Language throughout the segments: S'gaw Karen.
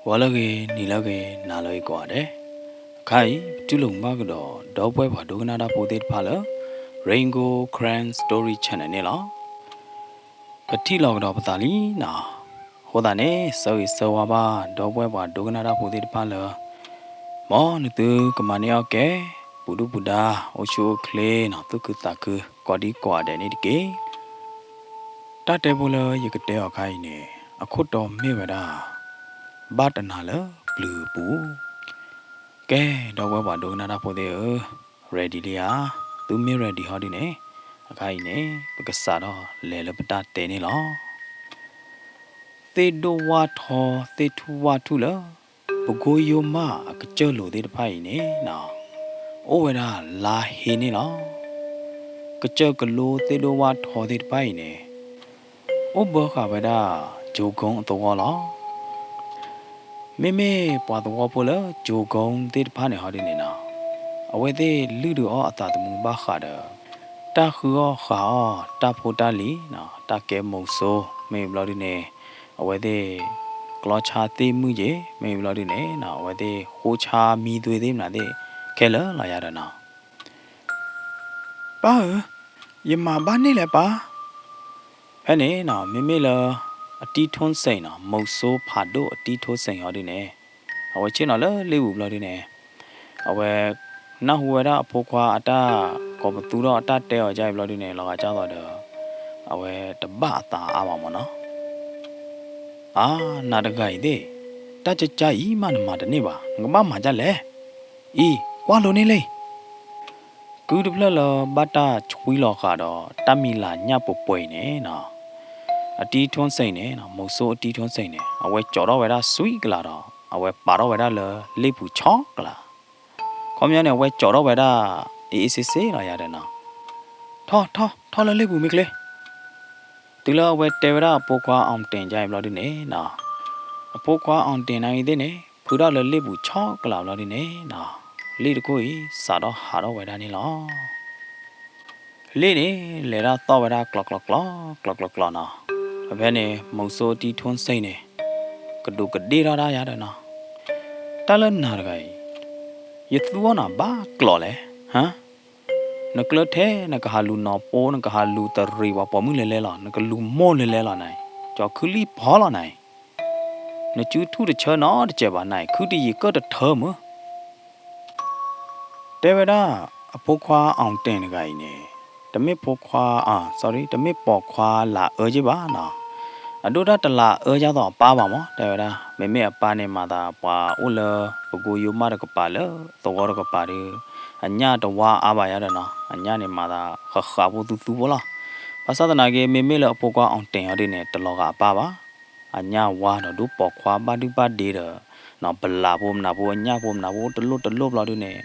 ဂီၤလၢအဂ့ၤ, နံၤလၢအဂ့ၤ, နၤလၢအဂ့ၤကိးဂၤဒဲး, အခါအံၤ ပတူၢ်လိာ်မုာ်ဘၣ်ကဒီး ဒီပုၢ်ဝဲၢ်ပှၤဒိကနၣ်တၢ်ဖိသ့ၣ်တဖၣ်လၢ Rain Gold Karen Story Channel န့ၣ်လီၤ. ပထံၣ်လီၤကဒီးပသးလံနီၤ, အဃိသတးန့ၣ် ဆၢဂ့ၤဆၢဝါဘၣ် ဒီပုၢ်ဝဲၢ်ပှၤဒိကနၣ်တၢ်ဖိသ့ၣ်တဖၣ်လၢ မ်နသုကမၤန့ၢ်အီၣ်ကဲ ပူၤဒုၣ်ပူၤဒါ အိၣ်ဆူၣ်အိၣ်ချ့နီၤ, သူၣ်ခုသးခု ကိးဒံကိးဂၤဒဲးန့ၣ်တက့ၢ်. တၢ်တဲဖိလၢယကတဲအီၤခါအံၤန့ၣ် အခိၣ်တီမ့ၢ်ဝဲဒၣ် ဘၣ်တနၤလၢပျုၤအပူၤ. ကဲ ဒီပုၢ်ဝဲၢ်ပှၤဒိကနၣ်တၢ်ဖိသ့ၣ်ဧၢ, ready လံဧါ. သုမ့ၢ် ready ဟီဒုန့ၣ် အခါအံၤန့ၣ် ပကစးထီၣ်လဲၤလၢပတၢ်တဲန့ၣ်လီၤ. သ့ၣ်ဒိၣ်ဝၣ်ထီ သ့ၣ်ထူၣ်ဝၣ်ထူၣ်လၢ ပကိယိမၢ်အကစၢၢ်လိၤသ့ၣ်တဖၣ်အံၤန့ၣ်နီၤ, အိၣ်ဝဲဒၣ်လါဟ့န့ၣ်လီၤ. ကစၢၢ်ကလိသ့ၣ်ဒိၣ်ဝၣ်ထီသ့ၣ်တဖၣ်အံၤန့ၣ် အိၣ်ဘၢဃာ်ဝဲဒၣ် ကၠိကိအသဝီလီၤ. မ့မ့ၢ်ပှၤသဝီဖိလၢကၠိကိသ့ၣ်တဖၣ်န့ၣ်ဟီဒုန့ၣ်နီၤ, အဝဲသ့ၣ်လုၢ်ဒုးအီၣ်အသးသမူဘၣ်ဃးဒီး တၢ်ဃုအီၣ်ဃုအီၣ်တၢ်ဖိတၢ်လံၤနီၤ, တၢ်ကဲမုဆိုး မ့ၢ်ဘျီဒုန့ၣ် အဝဲသ့ၣ် ကျီဆါသ့ၣ်မုၣ်က့ၤ မ့ၢ်ဘျီဒုန့ၣ်နီၤ, အဝဲသ့ၣ်ဃိဆါမံသွ့သ့ၣ်မနုၤသ့ၣ် ခဲလၢာ်လီၤယၤဒီးနီၤ. ပၢ်ဧၢ, ယမၤဘၣ်န့ၣ်လဲၣ်ပၢ်. ဖဲန့ၣ်နီၤ မ့မ့ၢ်လၢ အတံၢ်ထိၣ်စ့ၣ်နီၤ, မုဆိုးဖးဒိၣ်အတံၢ်ထိၣ်စ့ၣ်ဟီဒုန့ၣ် အဝဲဆ့ၣ်နီၤလၢလ့ၣ်ပူၤဘျီဒုန့ၣ် အဝဲ နၢ်ဟူဝဲဒၣ်အဖိခွါအတၢ်ကိးပသူထီၣ်အတၢ်တဲအီၤဒ်အံၤဘျီဒုန့ၣ် လီၤဂာ်ဒ်သိးဒီး အဝဲတဘၣ်အသးအါဘၣ်မၢ်နီၤ. အါ, နၤတဂၤအံၤသ့ၣ်, တၢ်ကကါအံၤမးနမၤတန့ၢ်ဘၣ်, နကဘၣ်မၤဒ်လဲၣ်. အံၤ, ကွၢ်လိန့ၣ်လံ. ကုတဖျၢၣ်လၢဘၣ်တၢ်ဆွံလီၤဃာ်ဒီး တၢ်မံၤလၤညၣ်ပှဲၤပှဲၤအံၤန့ၣ်နီၤ, အတံၢ်ထိၣ်စ့ၣ်န့ၣ်, မုဆိုးအတံၢ်ထိၣ်စ့ၣ်န့ၣ် အဝဲကၠီထီၣ်ဝဲဒၣ်ဆွံကလးဒီး အဝဲပာ်ထီၣ်ဝဲဒၣ်လၢလ့ၣ်ပူၤဆီကလး. ခီပညီန့ၣ် အဝဲကၠီထီၣ်ဝဲဒၣ် အ့ၣ်အ့ၣ်စ့စ့လီၤယၤဒီးနီၤ. ထီၣ်, ထီၣ်, ထီၣ်လၢလ့ၣ်ပူၤမ့ၢ်ချ့. တုၤလၢအဝဲတဲဝဲဒၣ်အဖိခွါအီၣ်တ့ၣ်ဒ်အံၤဘျီဒုန့ၣ်နီၤ, အဖိခွါအီၣ်တ့ၣ်နာ်ဂ့ၤသ့ၣ်န့ၣ် ဖုးထီၣ်လၢလ့ၣ်ပူၤဆီကလးဘျီဒုန့ၣ်နီၤ, လ့ၣ်တခိၣ်အံၤ စးထီၣ်ဟးထီၣ်ဝဲဒၣ်န့ၣ်လီၤ. လ့ၣ်န့ၣ် လဲၤဒၣ်သီၣ်ဝဲဒၣ်ကျီၤကျီၤကျီၤ, ကျီၤကျီၤကျီၤနီၤ. ဖဲန့ၣ် မုဆိုးအတံၢ်ထိၣ်စ့ၣ်န့ၣ် ကဒူးကဒ့ၣ်ထီၣ်ဒၣ်ယၤဒီးနီၤ. တၢ်လၢနၤတဂၤအံၤ, ယသူအီၤနၤဘၣ်ကျိၤလဲၣ်, ဟါ. နကျၢၤထဲ နကဟးလူၤနီၢ်ပိ နကဟးလူၤတရံးပှၤပိာ်မုၣ်လဲၤလဲၤလီၤ, နကလူၤမိၢ်လဲၤလဲၤလီၤနၤ, ကၠီၤခုလံၣ်ဖီလီၤနၤ, ခုတယံာ်ကၢၣ်တထၢမုၢ်. တဲဝဲဒၣ် အဖိခွါအီၣ်တ့ၣ်တဂၤအံၤန့ၣ် တမ့ၢ်ဖိခွါ, အ sorry, တမ့ၢ်ပိာ်ခွါလၢအအၢက့ဘၣ်နီၤ. အဒိၣ်တၢ်တလၢအအၢဒ်သိးအပၢ်ဘၣ်မၢ်, တဲဝဲဒၣ် မ့မ့ၢ်အပၢ်န့ၣ်မၤသးပှၤအိၣ်လၢ ပကိယိမၢ်တကပၤလၢသဝီတကပၤဒီး အညၣ်တဝါအါဘၣ်ယၤဒီးနီၤ, အညၣ်န့ၣ်မၤသးဃးဃးဖိသူသူဖိလီၤ. ဘၣ်ဆၣ်သနာ်က့ မ့မ့ၢ်လၢအဖိခွါအီၣ်တ့ၣ်ဟီဒုန့ၣ် တလီၤဂာ်အပၢ်ဘၣ်. အညၣ်ဝါဒီးဒိၣ်ပိာ်ခွါဘၣ်ဒုဘၣ်ဒ့ဒီး ပလၢ်ဖိမနုၤဖိ အညၣ်ဖိမနုၤဖိ တလိၣ်တလိၣ်ဘျီဒုန့ၣ်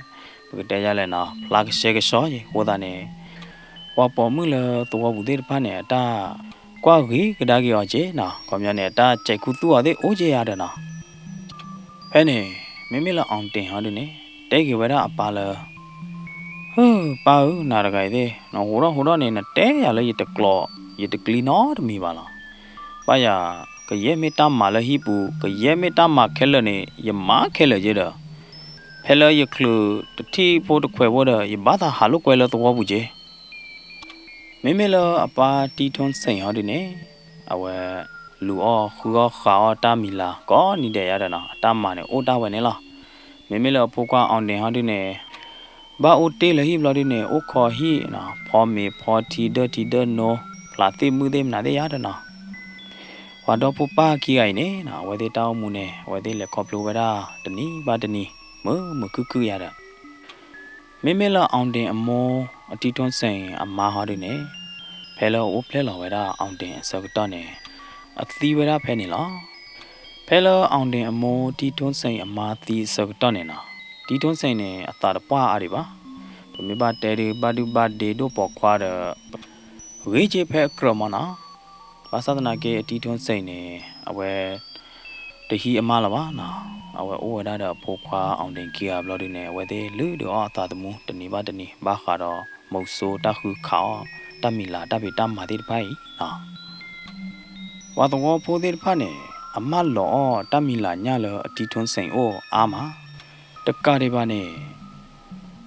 ပကတဲယလဲၣ်နီၤ, ဖျါကဆှဲကဆှီယံၤ အဃိသတးန့ၣ် ပှၤပိာ်မုၣ်လၢသဝီပူၤသ့ၣ်တဖၣ်န့ၣ် အတၢ်ကွၢ်ဂ့ၤကဒါက့ၤအီၤက့နီၤ, ခီပညီန့ၣ် အတၢ်စဲးခူသူၣ်အီၤသ့ၣ်အိၣ်က့ယၤဒီးနီၤ. ဖဲန့ၣ် မ့မ့ၢ်လၢအီၣ်တ့ၣ်ဟီဒုန့ၣ် တဲက့ၤဝဲဒၣ်အပၢ်လၢ ဟၢၣ် ပၢ်ဧၢ, နၤတဂၤအံၤသ့ၣ် နဟူးထီၣ်ဟူးထီၣ်န့ၣ် နတဲယၤလၢယတကျိၤ ယတကျံနီတမံၤဘၣ်လီၤ. ပၢ်ယၤ ကယဲၢ်မ့ၢ်တၢ်မၤလၢဟံၣ်ပူၤ ကယဲၢ်မ့ၢ်တၢ်မၤခဲလၢာ်န့ၣ် ယမၤခဲလၢာ်က့ဒီး ဖဲလၢယချုးတထံၣ်ဖိတခွဲးဖိဒီး ယဘၣ်သးဟးလိာ်ကွဲလၢသဝီပူၤက့ မ့မ့ၢ်လၢအပၢ်တံၢ်ထိၣ်စ့ၣ်ဟီဒုန့ၣ် အဝဲ လူၤအီၣ်ဃုအီၣ်ဃးအီၣ်တၢ်မံၤလၤ ကိးနံၤဒဲးယၤဒီးနီၤ, အတၢ်မၤန့ၣ်အိၣ်ဒၣ်ဝဲန့ၣ်လီၤ. မ့မ့ၢ်လၢအဖိခွါအီၣ်တ့ၣ်ဟီဒုန့ၣ် ဘၣ်အိၣ်တ့ၢ်လၢဟံၣ်ဘျီဒုန့ၣ် အိၣ်ခိးဟံၣ်နီၤ, ဖီမ့ၤဖီထံဒၢထံဒၢနိ ဖျးသ့ၣ်မုၣ်သ့ၣ်မနုၤသ့ၣ်ယၤဒီးနီၤ. ပှၤဒီဖိပၢ်ခံဂၤအံၤန့ၣ်နီၤ အဝဲသ့ၣ်တၢ်အိၣ်မူန့ၣ် အဝဲသ့ၣ်လဲၤခီဖျိဝဲဒၣ်တနံၤဘၣ်တနံၤ မုာ်မုာ်ခုၣ်ခုၣ်ယၤဒီး မ့မ့ၢ်လၢအီၣ်တ့ၣ်အမိၢ် အတံၢ်ထိၣ်စ့ၣ်အမါဟီဒုန့ၣ် ဖဲလၢအအိၣ်ဖျဲၣ်လီၤဝဲဒၣ်အီၣ်တ့ၣ်အဆၢကတီၢ်န့ၣ် အသံဝဲဒၣ်ဖဲန့ၣ်လီၤ. ဖဲလၢအီၣ်တ့ၣ်အမိၢ် တံၢ်ထိၣ်စ့ၣ်အမါသံအဆၢကတီၢ်န့ၣ်နီၤ တံၢ်ထိၣ်စ့ၣ်န့ၣ် အသးတပှၢ်အါဒံးဘၣ်. ပမ့ၢ်ဘၣ်တဲဒုး ဘၣ်ဒုဘၣ်ဒ့ဒိၣ်ပိာ်ခွါဒီး ဂ့ၤက့ဖဲအကြၢးမးနီၤ. ဘၣ်ဆၣ်သနာ်က့ အတံၢ်ထိၣ်စ့ၣ်န့ၣ် အဝဲ တဟံးအမါလၢၤဘၣ်နီၤ. အဝဲအိၣ်ဝဲဒၣ်ဒီးအဖိခွါအီၣ်တ့ၣ်ခံဂၤဘျီဒုန့ၣ် အဝဲသ့ၣ်လုၢ်ဒုးအီၣ်အသးသမူတနံၤဘၣ်တနံၤ ဘၣ်ဃးဒီးမုဆိုးတၢ်ဃုခးအီၣ် တၢ်မံၤလၤတၢ်ဖံးတၢ်မၤသ့ၣ်တဖၣ်အံၤနီၤ. ပှၤသဝီဖိသ့ၣ်တဖၣ်န့ၣ် ပှၤမၢလီၤအီၣ်တၢ်မံၤလၤညၣ်လၢအတံထွန်းစိန်အိၣ်အါမး, တကးဒံးဘၣ်န့ၣ်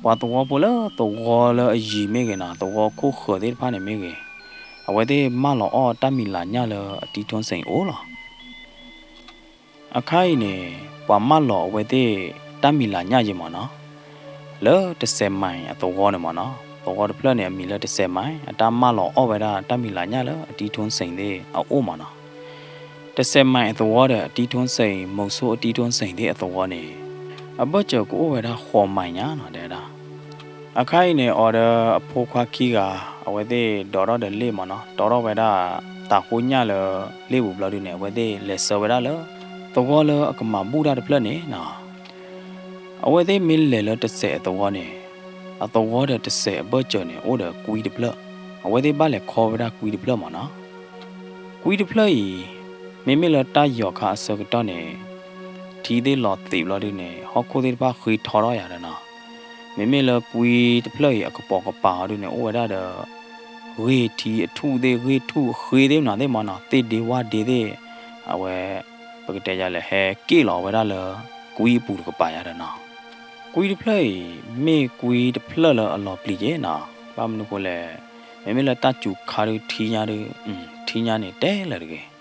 ပှၤသဝီဖိလၢသဝီလၢအယံၤမ့ၢ်ဂ့ၤနီၤ, သဝီခိၣ်ဃၢၤသ့ၣ်တဖၣ်န့ၣ်မ့ၢ်ဂ့ၤ, အဝဲသ့ၣ်မၢလီၤအီၣ်တၢ်မံၤလၤညၣ်လၢအတံထွန်းစိန်အိၣ်လီၤ. အခါအံၤန့ၣ် ပှၤမၢလီၤအဝဲသ့ၣ်တၢ်မံၤလၤညၣ်ယဲမၢ်နီၤ, လၢတစဲးမၤအသဝီန့ၣ်မၢ်နီၤ, သဝီတဖျၢၣ်န့ၣ် အမံၤလၢတစဲးမၤ, အတၢ်မၢလီၤအီၣ်ဝဲဒၣ်တၢ်မံၤလၤညၣ်လၢအတံထွန်းစိန်သ့ၣ်အအိၣ်မၢ်နီၤ. တစဲးမၤအသဝီဒီး အတံထွန်းစိန်, မုဆိုးအတံထွန်းစိန်သ့ၣ်အသဝီန့ၣ် အဘၢၣ်စၢၤကအိၣ်ဝဲဒၣ်ဃိးမၤညါနီၤ တဲဝဲဒၣ်. အခါအံၤန့ၣ် အီၤဒီးအဖိခွါခံဂၤ အဝဲသ့ၣ်ဒိးထီၣ်ဒီးလ့ၣ်မၢ်နီၤ, တီထီၣ်ဝဲဒၣ်တၤဃိညၣ်လၢလ့ၣ်ပူၤဘျီဒုန့ၣ် အဝဲသ့ၣ်လဲၤဆှၢဝဲဒၣ်လၢ သဝီလၢအကမၤဘူၣ်တၢ်တဖျၢၣ်န့ၣ်နီၤ. အဝဲသ့ၣ်မ့ၢ်လဲၤလၢတစဲးအသဝီန့ၣ် အသဝီဒီးတစဲးအဘၢၣ်စၢၤန့ၣ် အိၣ်ဒီးကွံတဖျၢၣ်, အဝဲသ့ၣ်ဘၣ်လဲၤခီဝဲဒၣ်ကွံတဖျၢၣ်မၢ်နီၤ. ကွံတဖျၢၣ်အံၤ မ့မ့ၢ်လၢတၢ်ယီၤခါအဆၢကတီၢ်န့ၣ် ထံသ့ၣ်လီၤသံးဘျီဒုန့ၣ် ဟီၣ်ခိၣ်သ့ၣ်တဖၣ်ဃ့ထီထီၣ်ယၤဒီးနီၤ. မ့မ့ၢ်လၢကွံတဖျၢၣ်အံၤအကပိာ်ကပၤအီၤဒုန့ၣ် အိၣ်ဝဲဒၣ်ဒီး ဂ့ၢ်ထံအထူၣ်သ့ၣ် ဂ့ၢ်ထူၣ်အဃ့သ့ၣ်မနုၤသ့ၣ်မၢ်နီၤ, သ့ၣ်ဒ့ဝၣ်ဒ့သ့ၣ်, အဝဲ ပကတဲယၤလဲၣ် ဟဲက့ၣ်လီၤဝဲဒၣ်လၢကွံအပူၤတကပၤယၤဒီးနီၤ. ကွံတဖျၢၣ်အံၤ မ့ၢ်ကွံတဖျၢၣ်လၢအလီၤပျံၤက့နီၤ, ဘၣ်မနုၤဃိလဲၣ်, မ့မ့ၢ်လၢတၢ်စူၤခါဒုထံညါဒု, ထံညါန့ၣ်တဲလၢာ်တဂ့ၤ.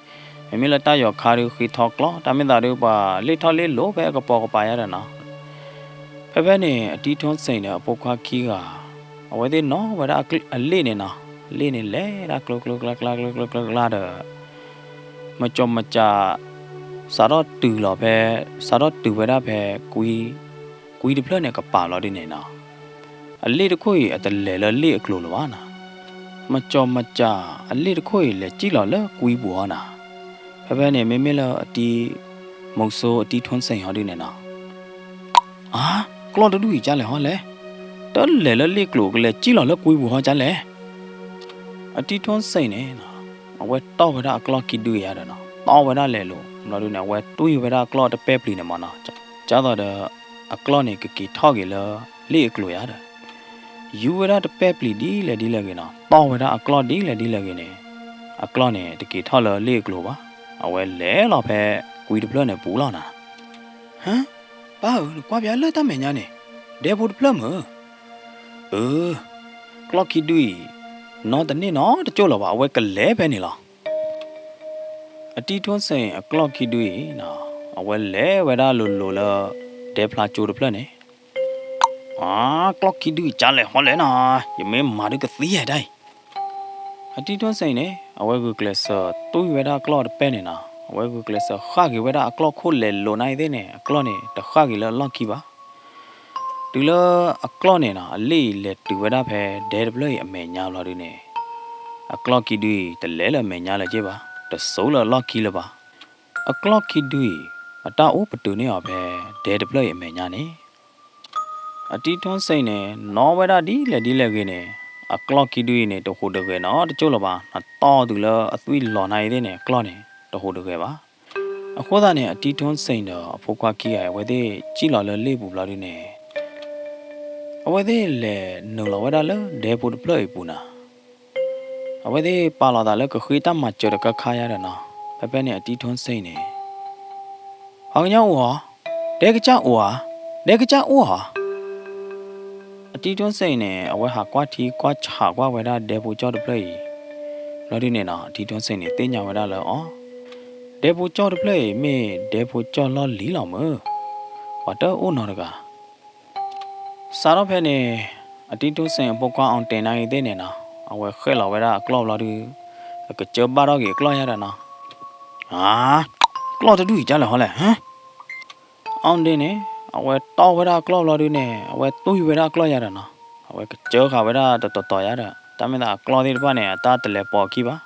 မ့မ့ၢ်လၢတၢ်ယီၤခါဒုဃ့ထီကျီ တၢ်မ့ၢ်သးဒုပှၤလ့ၣ်ထီၣ်လ့ၣ်လိၤဖဲအကပိာ်ကပၤယၤဒီးနီၤ. ဖဲဖဲန့ၣ် အတံထွန်းစိန်ဒီးအဖိခွါခံဂၤ အဝဲသ့ၣ်နီၣ်ဝဲဒၣ်အလ့ၣ်န့ၣ်နီၤ, အလ့ၣ်န့ၣ်လဲၤဒၣ်ကျိကျိကျါကျါကျိကျိကျါကျါဒီး မကၠီၤမကၠး စးထီၣ်တုၤလီၤဖဲ စးထီၣ်တုၤဝဲဒၣ်ဖဲ ကွံ ကွံတဖျၢၣ်န့ၣ်ကပၤလီၤဒုန့ၣ်နီၤ, အလ့ၣ်တခိၣ်အံၤအတလဲၤလၢလ့ၣ်အကျိၤလၢၤဘၣ်နီၤ. မကၠီၤမကၠး အလ့ၣ်တခိၣ်အံၤလဲၤစံၣ်လီၤလၢကွံပူၤအီၤနီၤ. ဖဲဖဲန့ၣ် မ့မ့ၢ်လၢအတံ မုဆိုးအတံထွန်းစိန်ဟီဒုန့ၣ်နီၤ, အါ, ကျီၢ်တဒူၣ်အံၤကလဲၣ်ဟီလဲၣ်, တလဲၤလၢလ့ၣ်ကျိၤကလဲၤစံၣ်လီၤလၢကွံပူၤဟီကလဲၣ်. အတံထွန်းစိန်န့ၣ် အဝဲတီၢ်ဝဲဒၣ်အကျီၢ်ခံဒုအံၤယါဒီးနီၤ, တီၢ်ဝဲဒၣ်လဲၤလိၤ ဘျီဒုန့ၣ် အဝဲတွံၢ်ဝဲဒၣ်အကျီၢ်တပဲာ်ပျံၤန့ၣ်မၢ်နီၤ, ကသိးဒီး အကျီၢ်န့ၣ်ကက့ၤထီၣ်က့ၤလၢလ့ၣ်အကျိၤယါဒီး ယူဝဲဒၣ်တပဲာ်ပျံၤဒ်လဲၣ်ဒ်လဲၣ်ဂ့ၤနီၤ, တီၢ်ဝဲဒၣ်အကျီၢ်ဒ်လဲၣ်ဒ်လဲၣ်ဂ့ၤန့ၣ်, အကျီၢ်န့ၣ်တက့ၤထီၣ်လၢလ့ၣ်အကျိၤဘၣ်. အဝဲလဲၤလီၤဖဲကွံတဖျၢၣ်န့ၣ်ပူၤလီၤနီၤ. ဟၢ, ပၢ်ဧၢ, နကွၢ်ပၠးလၢတၢ်မဲာ်ညါန့ၣ်, ဒဲဖိတဖျၢၣ်မုၢ်, အၢ, ကျီၢ်ခံဒုအံၤ နီတန့ၢ်နီတကၠိၢ်လၢၤဘၣ်, အဝဲကလဲၤဖဲန့ၣ်လီၤ. အတံထွန်းစိန်အကျီၢ်ခံဒုအံၤ အဝဲလဲၤဝဲဒၣ်လိၤလိၤလၢ ဒဲဖျါကၠိတဖျၢၣ်န့ၣ်, အါ, ကျီၢ်ခံဒုအံၤကလဲၣ်ဟီလဲၣ်နီၤ, ယမ့ၢ်မၤဒုကသံယဲဒၣ်အံၤ. အတံထွန်းစိန်န့ၣ် အဝဲဂုာ်ကျဲးစၢးတွံၢ်ဝဲဒၣ်အကျီၢ်တပဲာ်န့ၣ်နီၤ, အဝဲဂုာ်ကျဲးစၢးဃၣ်က့ၤဝဲဒၣ်အကျီၢ်ခိၣ်လဲၤလိၤနၤအံၤသ့ၣ်န့ၣ်, အကျီၢ်န့ၣ်တဃၣ်က့ၤလၢအလီၢ်ခံဘၣ်. တုၤလၢအကျီၢ်န့ၣ်နီၤ, အလ့ၣ်အံၤလဲၤတုၤဝဲဒၣ်ဖဲဒဲတဖျၢၣ်အံၤအမဲာ်ညါဘျီဒုန့ၣ်, အကျီၢ်ခံဒုအံၤတလဲၤလၢအမဲာ်ညါလၢၤက့ဘၣ်, တစိာ်လၢအလီၢ်ခံလၢၤဘၣ်. အကျီၢ်ခံဒုအံၤ အတၢ်အိၣ်ပတုာ်န့ၢ်အီၤဖဲဒဲတဖျၢၣ်အံၤအမဲာ်ညါန့ၣ် အတံထွန်းစိန်န့ၣ် နီၣ်ဝဲဒၣ်ဒ်လဲၣ်ဒ်လဲၣ်ဂ့ၤန့ၣ်, အကျီၢ်ခံဒုအံၤန့ၣ် တဟူးတဂဲၤနီတကၠိၢ်လၢၤဘၣ်, နတီၢ်တုၤလၢအသွံၣ်လီၤနၤအံၤသ့ၣ်န့ၣ် အကျီၢ်န့ၣ် တဟူးတဂဲၤဘၣ်. အဃိသတးန့ၣ် အတံထွန်းစိန်ဒီးအဖိခွါခံဂၤအံၤ အဝဲသ့ၣ်စံၣ်လီၤလၢလ့ၣ်ပူၤဘျီဒုန့ၣ် အဝဲသ့ၣ်လဲၤနုာ်လီၤဝဲဒၣ်လၢဒဲဖိတဖျၢၣ်အံၤအပူၤနီၤ. အဝဲသ့ၣ်ပာ်လီၤသးလၢကဃ့တၢ်မၤစၢၤတခါခါယါဒီးနီၤ, ဖဲဖဲန့ၣ် အတံထွန်းစိန်န့ၣ် ဟးကညီအိၣ်ဧါ, ဒဲကစၢ်အိၣ်ဧါ, ဒဲကစၢ်အိၣ်ဧါ. အတံထွန်းစိန်န့ၣ် အဝဲဟးကွၢ်ထံကွၢ်ဆးကွၢ်ဝဲဒၣ်ဒဲဖိကၠီၣ်တဖျၢၣ်အံၤ, ဘျီဒုန့ၣ်နီၤ အတံထွန်းစိန်န့ၣ် သ့ၣ်ညါဝဲဒၣ်လၢအီၤ, ဒဲဖိကၠီၣ်တဖျၢၣ်အံၤ မ့ၢ်ဒဲဖိကၠီၣ်လီၢ်လံၤလီၤမုၢ်, ပှၤတအိၣ်နီတဂၤ. စးထီၣ်ဖဲန့ၣ် အတံထွန်းစိန်အဖိခွါ အောင်တင်နိုင် အံၤသ့ၣ်န့ၣ်နီၤ, အဝဲဃဲၣ်လီၤဝဲဒၣ်အကျီၢ်ဘျီဒု, အကစၢဘၣ်ထီၣ်က့ၤအကျီၢ်ယါဒီးနီၤ, အါ, ကျီၢ်တဒူၣ်အံၤကလဲၣ်ဟီလဲၣ်, ဟၢ, အောင်တင်န့ၣ် အဝဲတီၢ်ဝဲဒၣ်အကျီၢ်ဘျီဒုန့ၣ် အဝဲတွံၢ်ဝဲဒၣ်အကျီၢ်ယါဒီးနီၤ, အဝဲကစၢဃာ်ဝဲဒၣ်တတီၤတီၤယါဒီး တၢ်မ့ၢ်သးအကျီၢ်သ့ၣ်တဖၣ်န့ၣ် အတၢ်တလဲၤပိာ်အခံဘၣ်.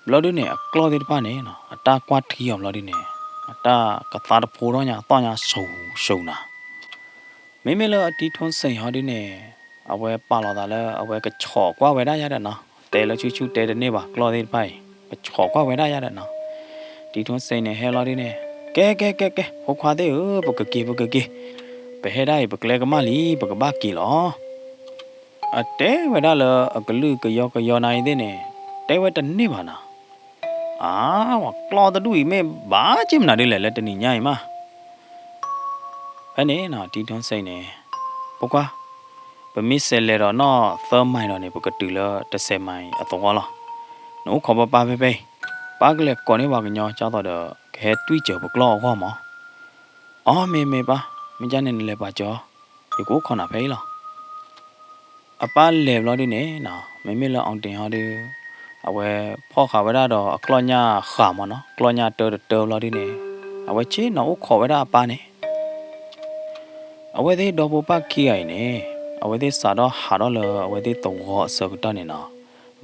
ဘျီဒုန့ၣ် အကျီၢ်သ့ၣ်တဖၣ်န့ၣ် အတၢ်ကွၢ်ထံအီၤဘျီဒုန့ၣ် အတၢ်ကသါတဖိထီၣ်ညါ သီၣ်ညါဆူၣ်ဆူၣ်နၤ. မ့မ့ၢ်လၢအတံထွန်းစိန်ဟီဒုန့ၣ် အဝဲပာ်လီၤသးလၢအဝဲကဆီးကွၢ်ဝဲဒၣ်ယါဒီးနီၤ, တဲလၢဆူၣ်ဆူၣ်တဲတန့ၢ်ဘၣ် ကျီၢ်သ့ၣ်တဖၣ်အံၤ, ကဆီးကွၢ်ဝဲဒၣ်ယါဒီးနီၤ. တံထွန်းစိန်န့ၣ် ဟဲလီၤဒုန့ၣ် ကဲ ကဲ ကဲ ကဲ ဖိခွါသ့ၣ်ဧၢ, ပကက့ၤ ပကက့ၤ, ပဟဲဒၣ်အံၤ ပကျဲကမၣ်လံ ပကဘၣ်က့ၤလီၤ. အတဲဝဲဒၣ်လၢအကလုၢ်ကယီကယီနၤအံၤသ့ၣ်န့ၣ် တဲဝဲတန့ၢ်ဘၣ်နီၤ. အါ, ပှၤကျီၢ်တဒူၣ်အံၤမ့ၢ်ဘၣ်က့ၤမနုၤဒ်လဲၣ်လၢတနံၤညါအံၤမး. ဖဲန့ၣ်နီၤ ထံထီၣ်စဲအံၤန့ၣ်, ဖိခွါ, ပမ့ၢ်စဲးလဲၤဒီးနီၢ်သၢမံၤဒီးန့ၣ် ပကတုၤလၢတစဲးမံၤအသဝီလီၤ. နအိၣ်ခိးပၢ်ပၢ်ဖဲဖဲအံၤ, ပၢ်ကလဲၤကိးန့ၢ်ပှၤကညီ ဒ်သိးဒီး ကဟဲတွံၢ်စၢၤပကျီၢ်အဂီၢ်မး. အီ မ့ၢ်မ့ၢ်ပၢ်, မ့ၢ်ဒ်န့ၣ်နလဲၤပာ်စၢၤအီၤ, ယကအိၣ်ခိးနၤဖဲအံၤလီၤ. အပၢ်လဲၤဘျီဒုန့ၣ်နီၤ, မ့မ့ၢ်လၢ အောင်တင် ဟီဒု, အဝဲဖီၣ်ဃာ်ဝဲဒၣ်ဒီးအကျီၢ်ညၣ်ဃာ်မးနီၤ, ကျီၢ်ညၣ်တၢတတၢဘျီဒုန့ၣ်, အဝဲဆ့ၣ်နီၤအိၣ်ခိးဝဲဒၣ်အပၢ်န့ၣ် အဝဲသ့ၣ်ဒီဖိပၢ်ခံဂၤအံၤန့ၣ်, အဝဲသ့ၣ်စးထီၣ်ဟးထီၣ်လၢအဝဲသ့ၣ်သဝီအဆၢကတီၢ်န့ၣ်နီၤ,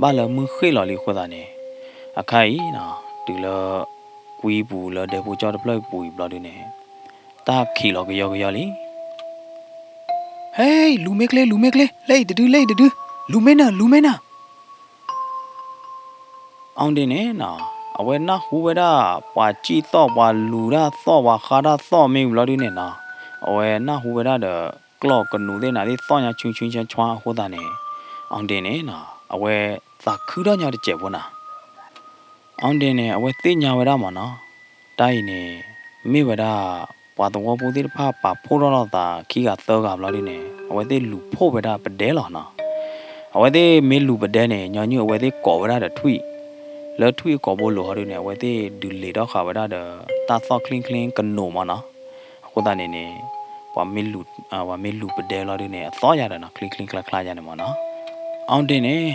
ဘၣ်လၢမုၢ်ဃ့ၢ်လီၤလံအဃိသတးန့ၣ်, အခါအံၤနီၤ, တုၤလၢကွံပူၤလၢဒဲဖိကၠီၣ်တဖျၢၣ်အပူၤအံၤဘျီဒုန့ၣ်, တၢ်ခံးလီၤကယီကယီလံ. ဟဲ, လူၤမ့ၢ်ချ့, လူၤမ့ၢ်ချ့, လၢအံၤတဒု, လၢအံၤတဒု, လူၤမ့ၢ်နၤ, လူၤမ့ၢ်နၤ. အီဒ့န့ၣ်နီၤ, အဝဲနၢ်ဟူဝဲဒၣ် ပှၤစံၣ်သီၣ် ပှၤလူၤတၢ်သီၣ် ပှၤဃါတၢ်သီၣ်မ့ၢ်ဘျီဒုန့ၣ်နီၤ, အဝဲနၢ်ဟူဝဲဒၣ်ဒီး ကျီၢ်ကနူးသ့ၣ်နၤသ့ၣ်သီၣ်ညါ ဆူဆူဆါဆါအဃိသတးန့ၣ်, အီဒ့န့ၣ်နီၤ, အဝဲသးခုထီၣ်ညီတစဲးဖိနၤ. အီဒ့န့ၣ် အဝဲသ့ၣ်ညါဝဲဒၣ်မးနီၤ, တၢ်အံၤန့ၣ် မ့ၢ်ဝဲဒၣ် ပှၤသဝီဖိသ့ၣ်တဖၣ်ပာ်ဖှိၣ်ထီၣ်လိာ်သးခံဂၤသၢဂၤဘျီဒုန့ၣ်, အဝဲသ့ၣ်လူၤဖှိၣ်ဝဲဒၣ်ပဒဲလီၤနီၤ. အဝဲသ့ၣ်မ့ၢ်လူၤပဒဲန့ၣ် ညီနုၢ်အဝဲသ့ၣ်ကိးဝဲဒၣ်ဒီးထွံၣ်, လၢထွံၣ်အကိာ်ဘိလိၤဟီဒုန့ၣ် အဝဲသ့ၣ်ဒုးလ့ၤထီၣ်ဃာ်ဝဲဒၣ်ဒီး တၢ်သီၣ်ချ့ချ့ကနိးမးနီၤ. အဃိသတးန့ၣ်န့ၣ် ပှၤမ့ၢ်လူၤပဒဲလီၤဒုန့ၣ် အသီၣ်ယၤဒီးနီၤ, ချ့ချ့ချါချါယၤန့ၣ်မးနီၤ. အီဒ့န့ၣ်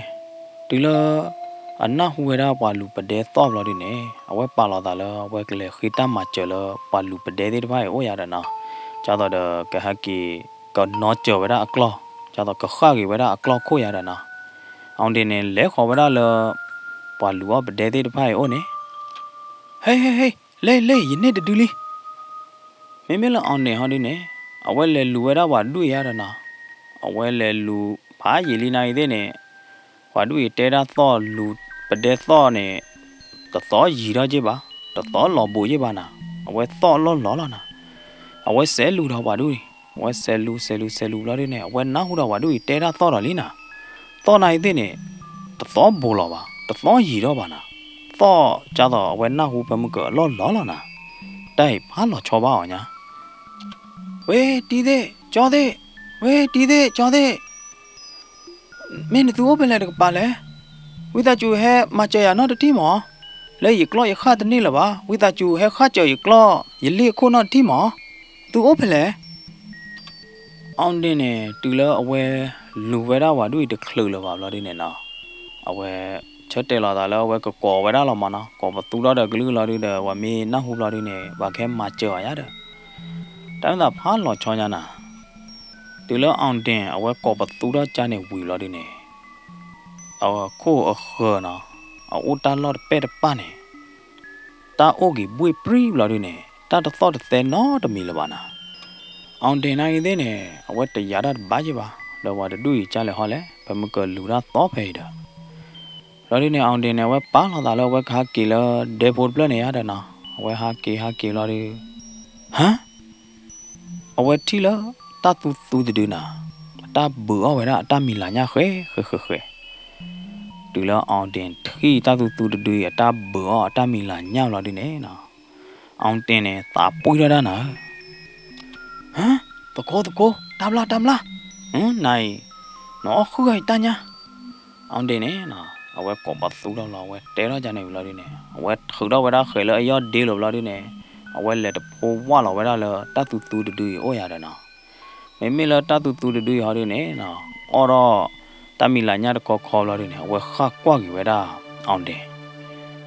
တုၤလၢ အနၢ်ဟူဝဲဒၣ်ပှၤလူၤပဒဲသီၣ်ဘျီဒုန့ၣ်, အဝဲပာ်လီၤသးလၢ အဝဲကလဲၤဃ့တၢ်မၤစၢၤလၢ ပှၤလူၤပဒဲသ့ၣ်တဖၣ်အံၤအိၣ်ယၤဒီးနီၤ, ဒ်သိးဒီးကဟဲက့ၤ ကနီၣ်စၢၤဝဲဒၣ်အကျီၢ်, ဒ်သိးကဃၣ်က့ၤဝဲဒၣ်အကျီၢ်ခိၣ်ယၤဒီးနီၤ. အီဒ့န့ၣ် လဲၤဃီၤဝဲဒၣ်လၢ ပှၤလူၤအီၣ်ပဒဲသ့ၣ်တဖၣ်အံၤအိၣ်န့ၣ်, ဟဲဟဲဟဲ, လဲၤလဲၤ ယန့ၢ်တဒုလံ. မ့မ့ၢ်လၢအီဒ့ဟီဒုန့ၣ်, အဝဲလဲၤလူၤဝဲဒၣ်ပှၤဒူၣ်အံၤယၤဒီးနီၤ, အဝဲလဲၤလူၤဖးယံာ်လံနၤအံၤသ့ၣ်န့ၣ်, ပှၤဒူၣ်အံၤတဲတၢ်သီၣ်လူၤပဒဲသီၣ်န့ၣ်, တသီၣ်ယံာ်ထီၣ်က့ဘၣ်, တသီၣ်လီၤဘူးက့ဘၣ်နၤ, အဝဲသီၣ်လီၢ်လီၢ်လီၤနၤ. အဝဲစဲးလူၤဒီးပှၤဒူၣ်အံၤ, အဝဲစဲးလူၤ စဲးလူၤ စဲးလူၤဘျီဒုန့ၣ် အဝဲနၢ်ဟူဒီးပှၤဒူၣ်အံၤတဲတၢ်သီၣ်ဒီးလံနၤ, သီၣ်နၤအံၤသ့ၣ်န့ၣ်, တသီၣ်ဘူးလီၤဘၣ်, တသီၣ်ယံာ်ထီၣ်ဘၣ်နၤ, သီၣ်ဒ်သိးအဝဲနၢ်ဟူဖဲမုၢ်ကၢၤအလီၢ်လီၢ်လီၤနၤ. တၢ်အံၤဖးလီၤဆီဘၣ်အီၤညါ. ဝဲတံၤသ့ၣ် ကၠီသ့ၣ်, ဝဲတံၤသ့ၣ် ကၠီသ့ၣ်, မ့ၢ်နသုအိၣ်ဖဲလဲၣ်တကပၤလဲၣ်. ဝံသးစူၤဟဲမၤစၢၤယၤနီတထံၣ်မး, လၢယကျီၢ်ယဃၣ်တန့ၢ်လၢၤဘၣ်, ဝံသးစူၤဟဲဃၣ်စၢၤယကျီၢ် ယလ့ၣ်အခိၣ်နီတထံၣ်မး, သုအိၣ်ဖဲလဲၣ်. အီဒ့န့ၣ် တုၤလၢအဝဲလူၤဝဲဒၣ်ပှၤဒူၣ်အံၤတချုးလၢၤဘၣ်ဘျီဒုန့ၣ်နီၤ, အဝဲ ဆၢတဲာ်လီၤသးလၢအဝဲကကိးဝဲဒၣ်လီၤမးနီၤ, ကိးပသူထီၣ်ဒီးကလုၢ်လီၤဒုဒီး ပှၤမ့ၢ်နၢ်ဟူဘျီဒုန့ၣ် ပှၤကဟဲမၤစၢၤအီၤယၤဒီး, တၢ်မ့ၢ်သးဖးလီၤဆီညါနၤ. တုၤလၢအီဒ့ အဝဲကိးပသူထီၣ်ကၢ်န့ၣ်ဝံၤဘျီဒုန့ၣ် အခိၣ်အဃၢၤနီၤ, အအိၣ်တၢ်လီၢ်တပဲၢ်တပၢ်န့ၣ်, တၢ်အိၣ်က့ၤဘှ့ၣ်ပြံဘျီဒုန့ၣ် တၢ်တသီၣ်တသဲနီတမံၤလၢၤဘၣ်နၤ. အီဒ့န့ၣ်အံၤသ့ၣ်န့ၣ် အဝဲတယာ်တၢ်တဘၣ်ယ့ၢ်ဘၣ်, ဒီးပှၤတဒူၣ်အံၤကၢ်လဲၤဟီလဲၣ်, ပမုၢ်ကၢၤလူၤတၢ်သီၣ်ဖဲအံၤဒီး ဘျီဒုန့ၣ် အီဒ့န့ၣ် အဝဲပာ်လီၤသးလၢအဝဲကဟးက့ၤလၢဒဲဖိတဖျၢၣ်န့ၣ်ယၤဒီးနီၤ, အဝဲဟးက့ၤဟးက့ၤဘျီဒု ဟါ, အဝဲထံၣ်လၢတၢ်သူသူတဒုနၤ, အတၢ်ဘုးအီၣ်ဝဲဒၣ်အတၢ်မံၤလၤညၣ်ဃဲဃဲဃဲဃဲ. တုၤလၢအီဒ့ထံၣ်တၢ်သူသူတဒုအံၤ အတၢ်ဘုးအီၣ်အတၢ်မံၤလၤညၣ်ဘျီဒုန့ၣ်နီၤ, အီဒ့န့ၣ် သးပှံၢ်ထီၣ်ဒၣ်နၤဧၢ ဟါ, သကိးသကိး, တၢ်ဘျၣ်တၢ်ဘျၣ်, နၤအံၤ နအီၣ်ဃုာ်အံၤတၢ်ညၣ်. အီဒ့န့ၣ်နီၤ အဝဲကိးပသူထီၣ်လီၤ, အဝဲတဲထီၣ်ကန့ၣ်ဝံၤလီၤဒုန့ၣ် အဝဲထုးထီၣ်ဝဲဒၣ်ဃဲၤလၢအယီၢ်ဒ့လိၤဘျီဒုန့ၣ် အဝဲလဲၤတဖိဝၢ်လီၤဝဲဒၣ်လၢတၢ်သူသူတဒုအံၤအိၣ်ယၤဒီးနီၤ. မ့မ့ၢ်လၢတၢ်သူသူတဒုအံၤဟီဒုန့ၣ်နီၤ အီၣ်ထီၣ်တၢ်မံၤလၤညၣ်တခီခီဘျီဒုန့ၣ် အဝဲဃၣ်ကွၢ်က့ၤဝဲဒၣ်အီဒ့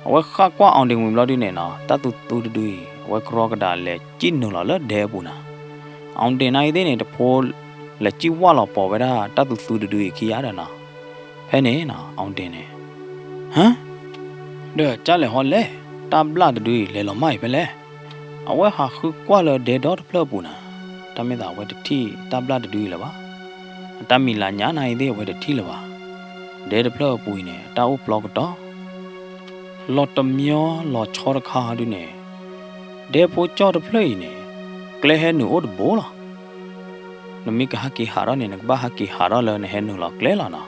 အဝဲဃၣ်ကွၢ်အီဒ့ဝံၤဘျီဒုန့ၣ်နီၤ တၢ်သူသူတဒုအံၤ အဝဲကရီကဒါလဲၤစံၣ်နုာ်လီၤလၢဒဲအပူၤနၤ. အီဒ့န့ၣ်အံၤသ့ၣ်န့ၣ် တဖိလဲၤစံၣ်ဝၢ်လီၤပိာ်ဝဲဒၣ်တၢ်သူသူတဒုအံၤခံဂၤဒီးနီၤ. ဖဲန့ၣ်နီၤ အီဒ့န့ၣ် ဟါ, ဒီးကၢ်လဲၤဟီလဲၣ်, တၢ်ဘျၣ်တဒုအံၤလဲၤလီၤမၢ်အံၤဖဲလဲၣ်. အဝဲဟးဃုကွၢ်လၢဒဲဒီတဖျၢၣ်အပူၤနၤ, တၢ်မ့ၢ်သးအဝဲတထံၣ်တၢ်ဘျၣ်တဒုအံၤလၢၤဘၣ်. အတၢ်မံၤလၤညါနၤအံၤသ့ၣ်အဝဲတထံၣ်လၢၤဘၣ်. ဒဲတဖျၢၣ်အပူၤအံၤန့ၣ် တၢ်အိၣ်ပျီကတီၤ လီၤတမံၤလီၤဆီတခါဟီဒုန့ၣ်, ဒဲဖိကၠီၣ်တဖျၢၣ်အံၤန့ၣ် ကျဲဟဲနုာ်အိၣ်တဘိလီၤ. နမ့ၢ်ကဟးက့ၤဟးထီၣ်န့ၣ် နကဘၣ်ဟးက့ၤဟးထီၣ်လၢနဟဲနုာ်လီၤကျဲလီၤနီၤ.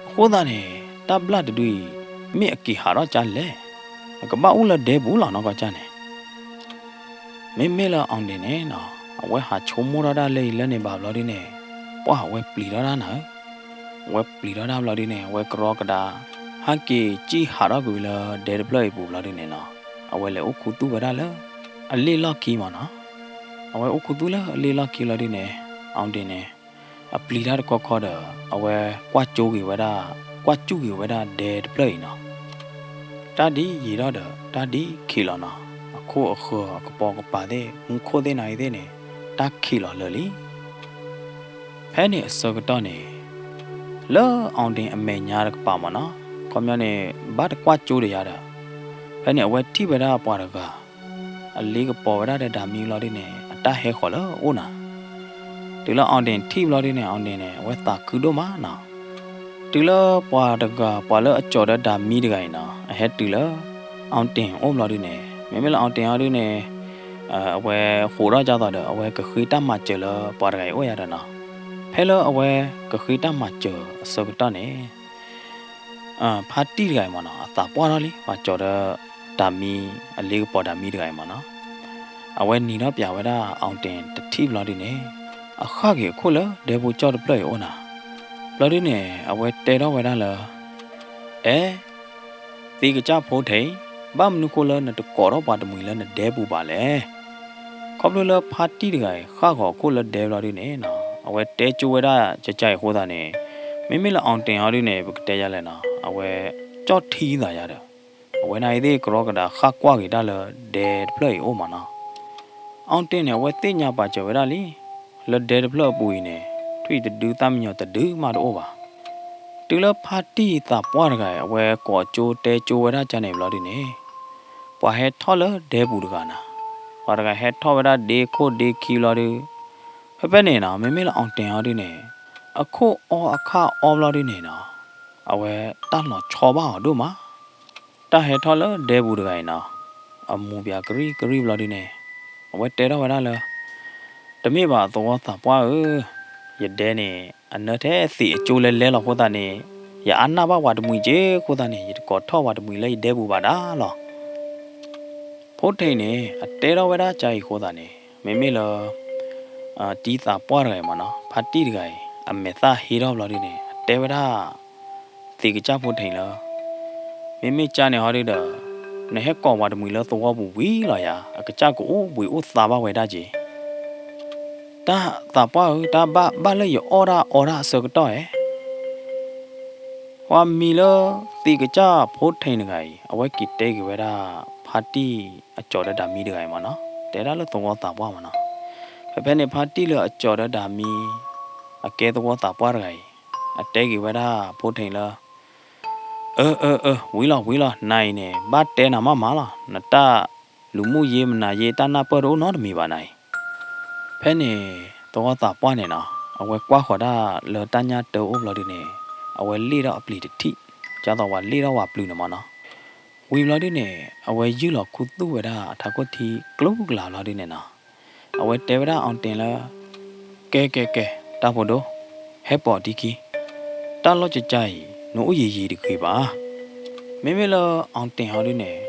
အဃိသတးန့ၣ် တၢ်ဘျၣ်တဒုအံၤ မ့ၢ်အက့ၤဟးထီၣ်ကၢ်လဲၣ်. နကဘၣ်အိၣ်လၢဒဲပူၤလီၤနီၢ်ကီၢ်ကၢ်န့ၣ်. မ့မ့ၢ်လၢ အောင်တင် န့ၣ်နီၤ အဝဲဟးဆိကမိၣ်ထီၣ်ဒၣ်လၢအံၤလၢန့ၣ်ဘၣ်ဘျီဒုန့ၣ်, ပှၢ်အဝဲပျံၤထီၣ်ဒၣ်နၤဧၢ, အဝဲပျံၤထီၣ်ဒၣ်ဘျီဒုန့ၣ် အဝဲကရီကဒါ ဟဲက့ၤစံၣ်ဟးထီၣ်ကွံာ်လၢဒဲတဖျၢၣ်အံၤပူၤဘျီဒုန့ၣ်နီၤ, အဝဲလဲၤအိၣ်ခူသူၣ်ဝဲဒၣ်လၢ အလ့ၣ်လီၢ်ခံမၢ်နီၤ. အဝဲအိၣ်ခူသူၣ်လၢအလ့ၣ်လီၢ်ခံလီၤဒုန့ၣ် အောင်တင် န့ၣ် အပျံၤတၢ်တခီခီဒီး အဝဲကွၢ်ကၠိက့ၤဝဲဒၣ်, ကွၢ်ကၠူၣ်က့ၤဝဲဒၣ်ဒဲတဖျၢၣ်အံၤနီၤ. တၢ်ဒ်ယံာ်ထီၣ်ဒီး တၢ်ဒ်ခံးလီၤနီၤ, အခိၣ်အဃၢၤအကပိာ်ကပၤသ့ၣ် မူခိၣ်သ့ၣ်နၤအံၤသ့ၣ်န့ၣ် တၢ်ခံးလီၤလၢာ်လံ. ဖဲန့ၣ်အဆၢကတီၢ်န့ၣ် လၢ အောင်တင် အမဲာ်ညါတကပၤမၢ်နီၤ, ခီပညီန့ၣ် ဘၣ်တကွၢ်ကၠိတယါဒီး ဖဲန့ၣ်အဝဲထံၣ်ဝဲဒၣ်ပှၤတဂၤ အလ့ကပိာ်ဝဲဒၣ်ဒီးဒၤမံလီၤဒုန့ၣ် အတၢ်ဟဲဃီၤလၢအအိၣ်နၤ. တုၤလၢ အောင်တင် ထံၣ်ဘျီဒုန့ၣ် အောင်တင် န့ၣ် အဝဲသးခုဒိၣ်မးနီၤ. တုၤလၢပှၤတဂၤ ပှၤလၢအကၠီၤဒီးဒၤမံတဂၤအံၤနီၤ အဟဲတုၤလၢ အောင်တင် အိၣ်ဘျီဒုန့ၣ် မ့မ့ၢ်လၢ အောင်တင် အီၤဒုန့ၣ် အဝဲဟးထီၣ်ကၢ်သိးဒီး အဝဲကဃ့တၢ်မၤစၢၤလၢပှၤတဂၤအံၤအိၣ်ယါဒီးနီၤ. ဖဲလၢအဝဲကဃ့တၢ်မၤစၢၤအဆၢကတီၢ်န့ၣ် ဖါတံၢ်တဂၤအံၤမၢ်နီၤ အသးပှၢ်ထီၣ်လံ ပှၤကၠီၤဒီးဒၤမံ အလ့ကပိာ်ဒၤမံတဂၤအံၤမၢ်နီၤ. အဝဲနံၤထီၣ်ပၠးဝဲဒၣ် အောင်တင် တထံၣ်ဘျီဒုန့ၣ် အဃၣ်က့ၤအခိၣ်လၢဒဲဖိကၠီၣ်တဖျၢၣ်အံၤအိၣ်နၤ. ဘျီဒုန့ၣ် အဝဲတဲထီၣ်ဝဲဒၣ်လၢ အဲ သ့ကစၢ်ဖိထံး, ဘၣ်မနုၤဃိလၢနတကိးထီၣ်ပှၤတမှံၤလၢနဒဲပူၤဘၣ်လဲၣ်. ခီဖျိလၢဖါတံၢ်တဂၤအံၤ ဃၣ်ဃီၤအခိၣ်လၢဒဲဘျီဒုန့ၣ်နီၤ အဝဲတဲကၠိဝဲဒၣ်ကကါအံၤအဃိသတးန့ၣ် မ့မ့ၢ်လၢ အောင်တင် အီၤဒုန့ၣ် ပကတဲယါလဲၣ်နီၤ အဝဲကၠီၣ်ထံသးယါဒီး အဝဲန့ၣ်အံၤသ့ၣ်ကရီကဒါဃၣ်ကွၢ်က့ၤတၢ်လၢဒဲတဖျၢၣ်အံၤအိၣ်မၢ်နီၤ. အောင်တင် န့ၣ် အဝဲသ့ၣ်ညါပာ်စၢၤဝဲဒၣ်လံ လၢဒဲတဖျၢၣ်အပူၤအံၤန့ၣ် ထွံၣ်တဒု သၣ်မံညီၤတဒုမးတအိၣ်ဘၣ်. တုၤလၢဖါတံၢ်သးပှၢ်တဂၤအံၤ အဝဲကိးကၠိတဲကၠိဝဲဒၣ်ကန့ၣ်ဘျီဒုန့ၣ် ပှၤဟဲထီၣ်လၢဒဲပူၤတဂၤနၤ, ပှၤတဂၤဟဲထီၣ်ဝဲဒၣ်ဒ့ခိၣ်ဒ့ခံဘျီဒု ဖဲဖဲန့ၣ်နီၤ မ့မ့ၢ်လၢ အောင်တင် အီၤဒုန့ၣ် အခိၣ်အီအခၣ်အီဘျီဒုန့ၣ်နီၤ အဝဲတၢ်လီၤဆီဘၣ်အီၤဒိၣ်မး တၢ်ဟဲထီၣ်လၢဒဲပူၤတဂၤအံၤနီၤ အမူးပၠးကရံၣ်ကရံၣ်ဘျီဒုန့ၣ် အဝဲတဲထီၣ်ဝဲဒၣ်လၢ တမ့ၢ်ဘၣ်သဝီသးပှၢ်ဧၢ, ယဒဲန့ၣ် အနၢထဲသံးအကၠိလဲလဲလီၤအဃိသတးန့ၣ် ယအါနၢ်ဘၣ်ပှၤတမှံၤက့ၤအဃိသတးန့ၣ် ယတကိးထီၣ်ပှၤတမှံၤလၢယဒဲပူၤဘၣ်ဒၣ်လီၤ. ဖိထံးန့ၣ် အတဲထီၣ်ဝဲဒၣ်ကါအံၤအဃိသတးန့ၣ် မ့မ့ၢ်လၢ တံၤသးပှၢ်တဂၤအံၤမၢ်နီၤ ဖါတံၢ်တဂၤအံၤ အမဲာ်သၣ်ဟ့ထီၣ်ဘျီဒုန့ၣ် အတဲဝဲဒၣ် သ့ကစၢ်ဖိထံးလၢ မ့မ့ၢ်ကါန့ၣ်ဟီဒုဒီး နဟဲကိးပှၤတမှံၤလၢသဝီပူၤဝံၤလီၤယၤ အကစၢ်ကအိၣ်ဘှံးအိၣ်သါဘၣ်ဝဲဒၣ်က့ၤ တၢ်သးပှၢ်ဧၢ တၢ်ဘၣ်ဘၣ်လၢယအီၣ်တၢ်အီတၢ်အဆၢကတီၢ်ဧါ ပှၤမံၤလၢ သ့ကစၢ်ဖိထံးတဂၤအံၤ အဝဲက့ၤတဲက့ၤဝဲဒၣ် ဖါတံၢ်အကၠီၤဒီးဒၤမံတဂၤအံၤမၢ်နီၤ တဲဒၣ်လၢသဝီသးပှၢ်မၢ်နီၤ ဖဲဖဲန့ၣ် ဖါတံၢ်လၢအကၠီၤဒီးဒၤမံ အကဲသဝီသးပှၢ်တဂၤအံၤ အတဲက့ၤဝဲဒၣ်ဖိထံးလၢ အၢ အၢ အၢ ဝံၤလီၤ ဝံၤလီၤ နၤအံၤန့ၣ် ဘၣ်တဲနၤမးမးလီၤ နတၢ်လူၤမူယ့မနၤယ့ တၢ်နၢ်ပၢၢ်တအိၣ်နီတမံၤဘၣ်နၤအံၤ ဖဲန့ၣ် သဝီသးပှၢ်န့ၣ်နီၤ အဝဲကွၢ်ဃီၤဒၣ်လၢတၢ်ညၣ်တၢအိၣ်ဘျီဒုန့ၣ် အဝဲလ့ၣ်ထီၣ်အပျံၤတထံၣ် ဒ်သိးပှၤလ့ၣ်ထီၣ်ဝၤပျုၤန့ၣ်မၢ်နီၤ ဝံၤဘျီဒုန့ၣ် အဝဲယုၢ်လီၤခူသူၣ်ဝဲဒၣ်အထးခိၣ်ထံကျိၤကလာ်ဘျီဒုန့ၣ်နီၤ အဝဲတဲဝဲဒၣ် အောင်တင် လၢ ကဲ ကဲ ကဲ တၢ်ဖိဒိၣ် ဟဲပိာ်ထံခံ တၢ်လီၢ်ကကါအံၤ နအိၣ်ယံာ်ယံာ်တဂ့ၤဘၣ် မ့မ့ၢ်လၢ အောင်တင် ဟီဒုန့ၣ်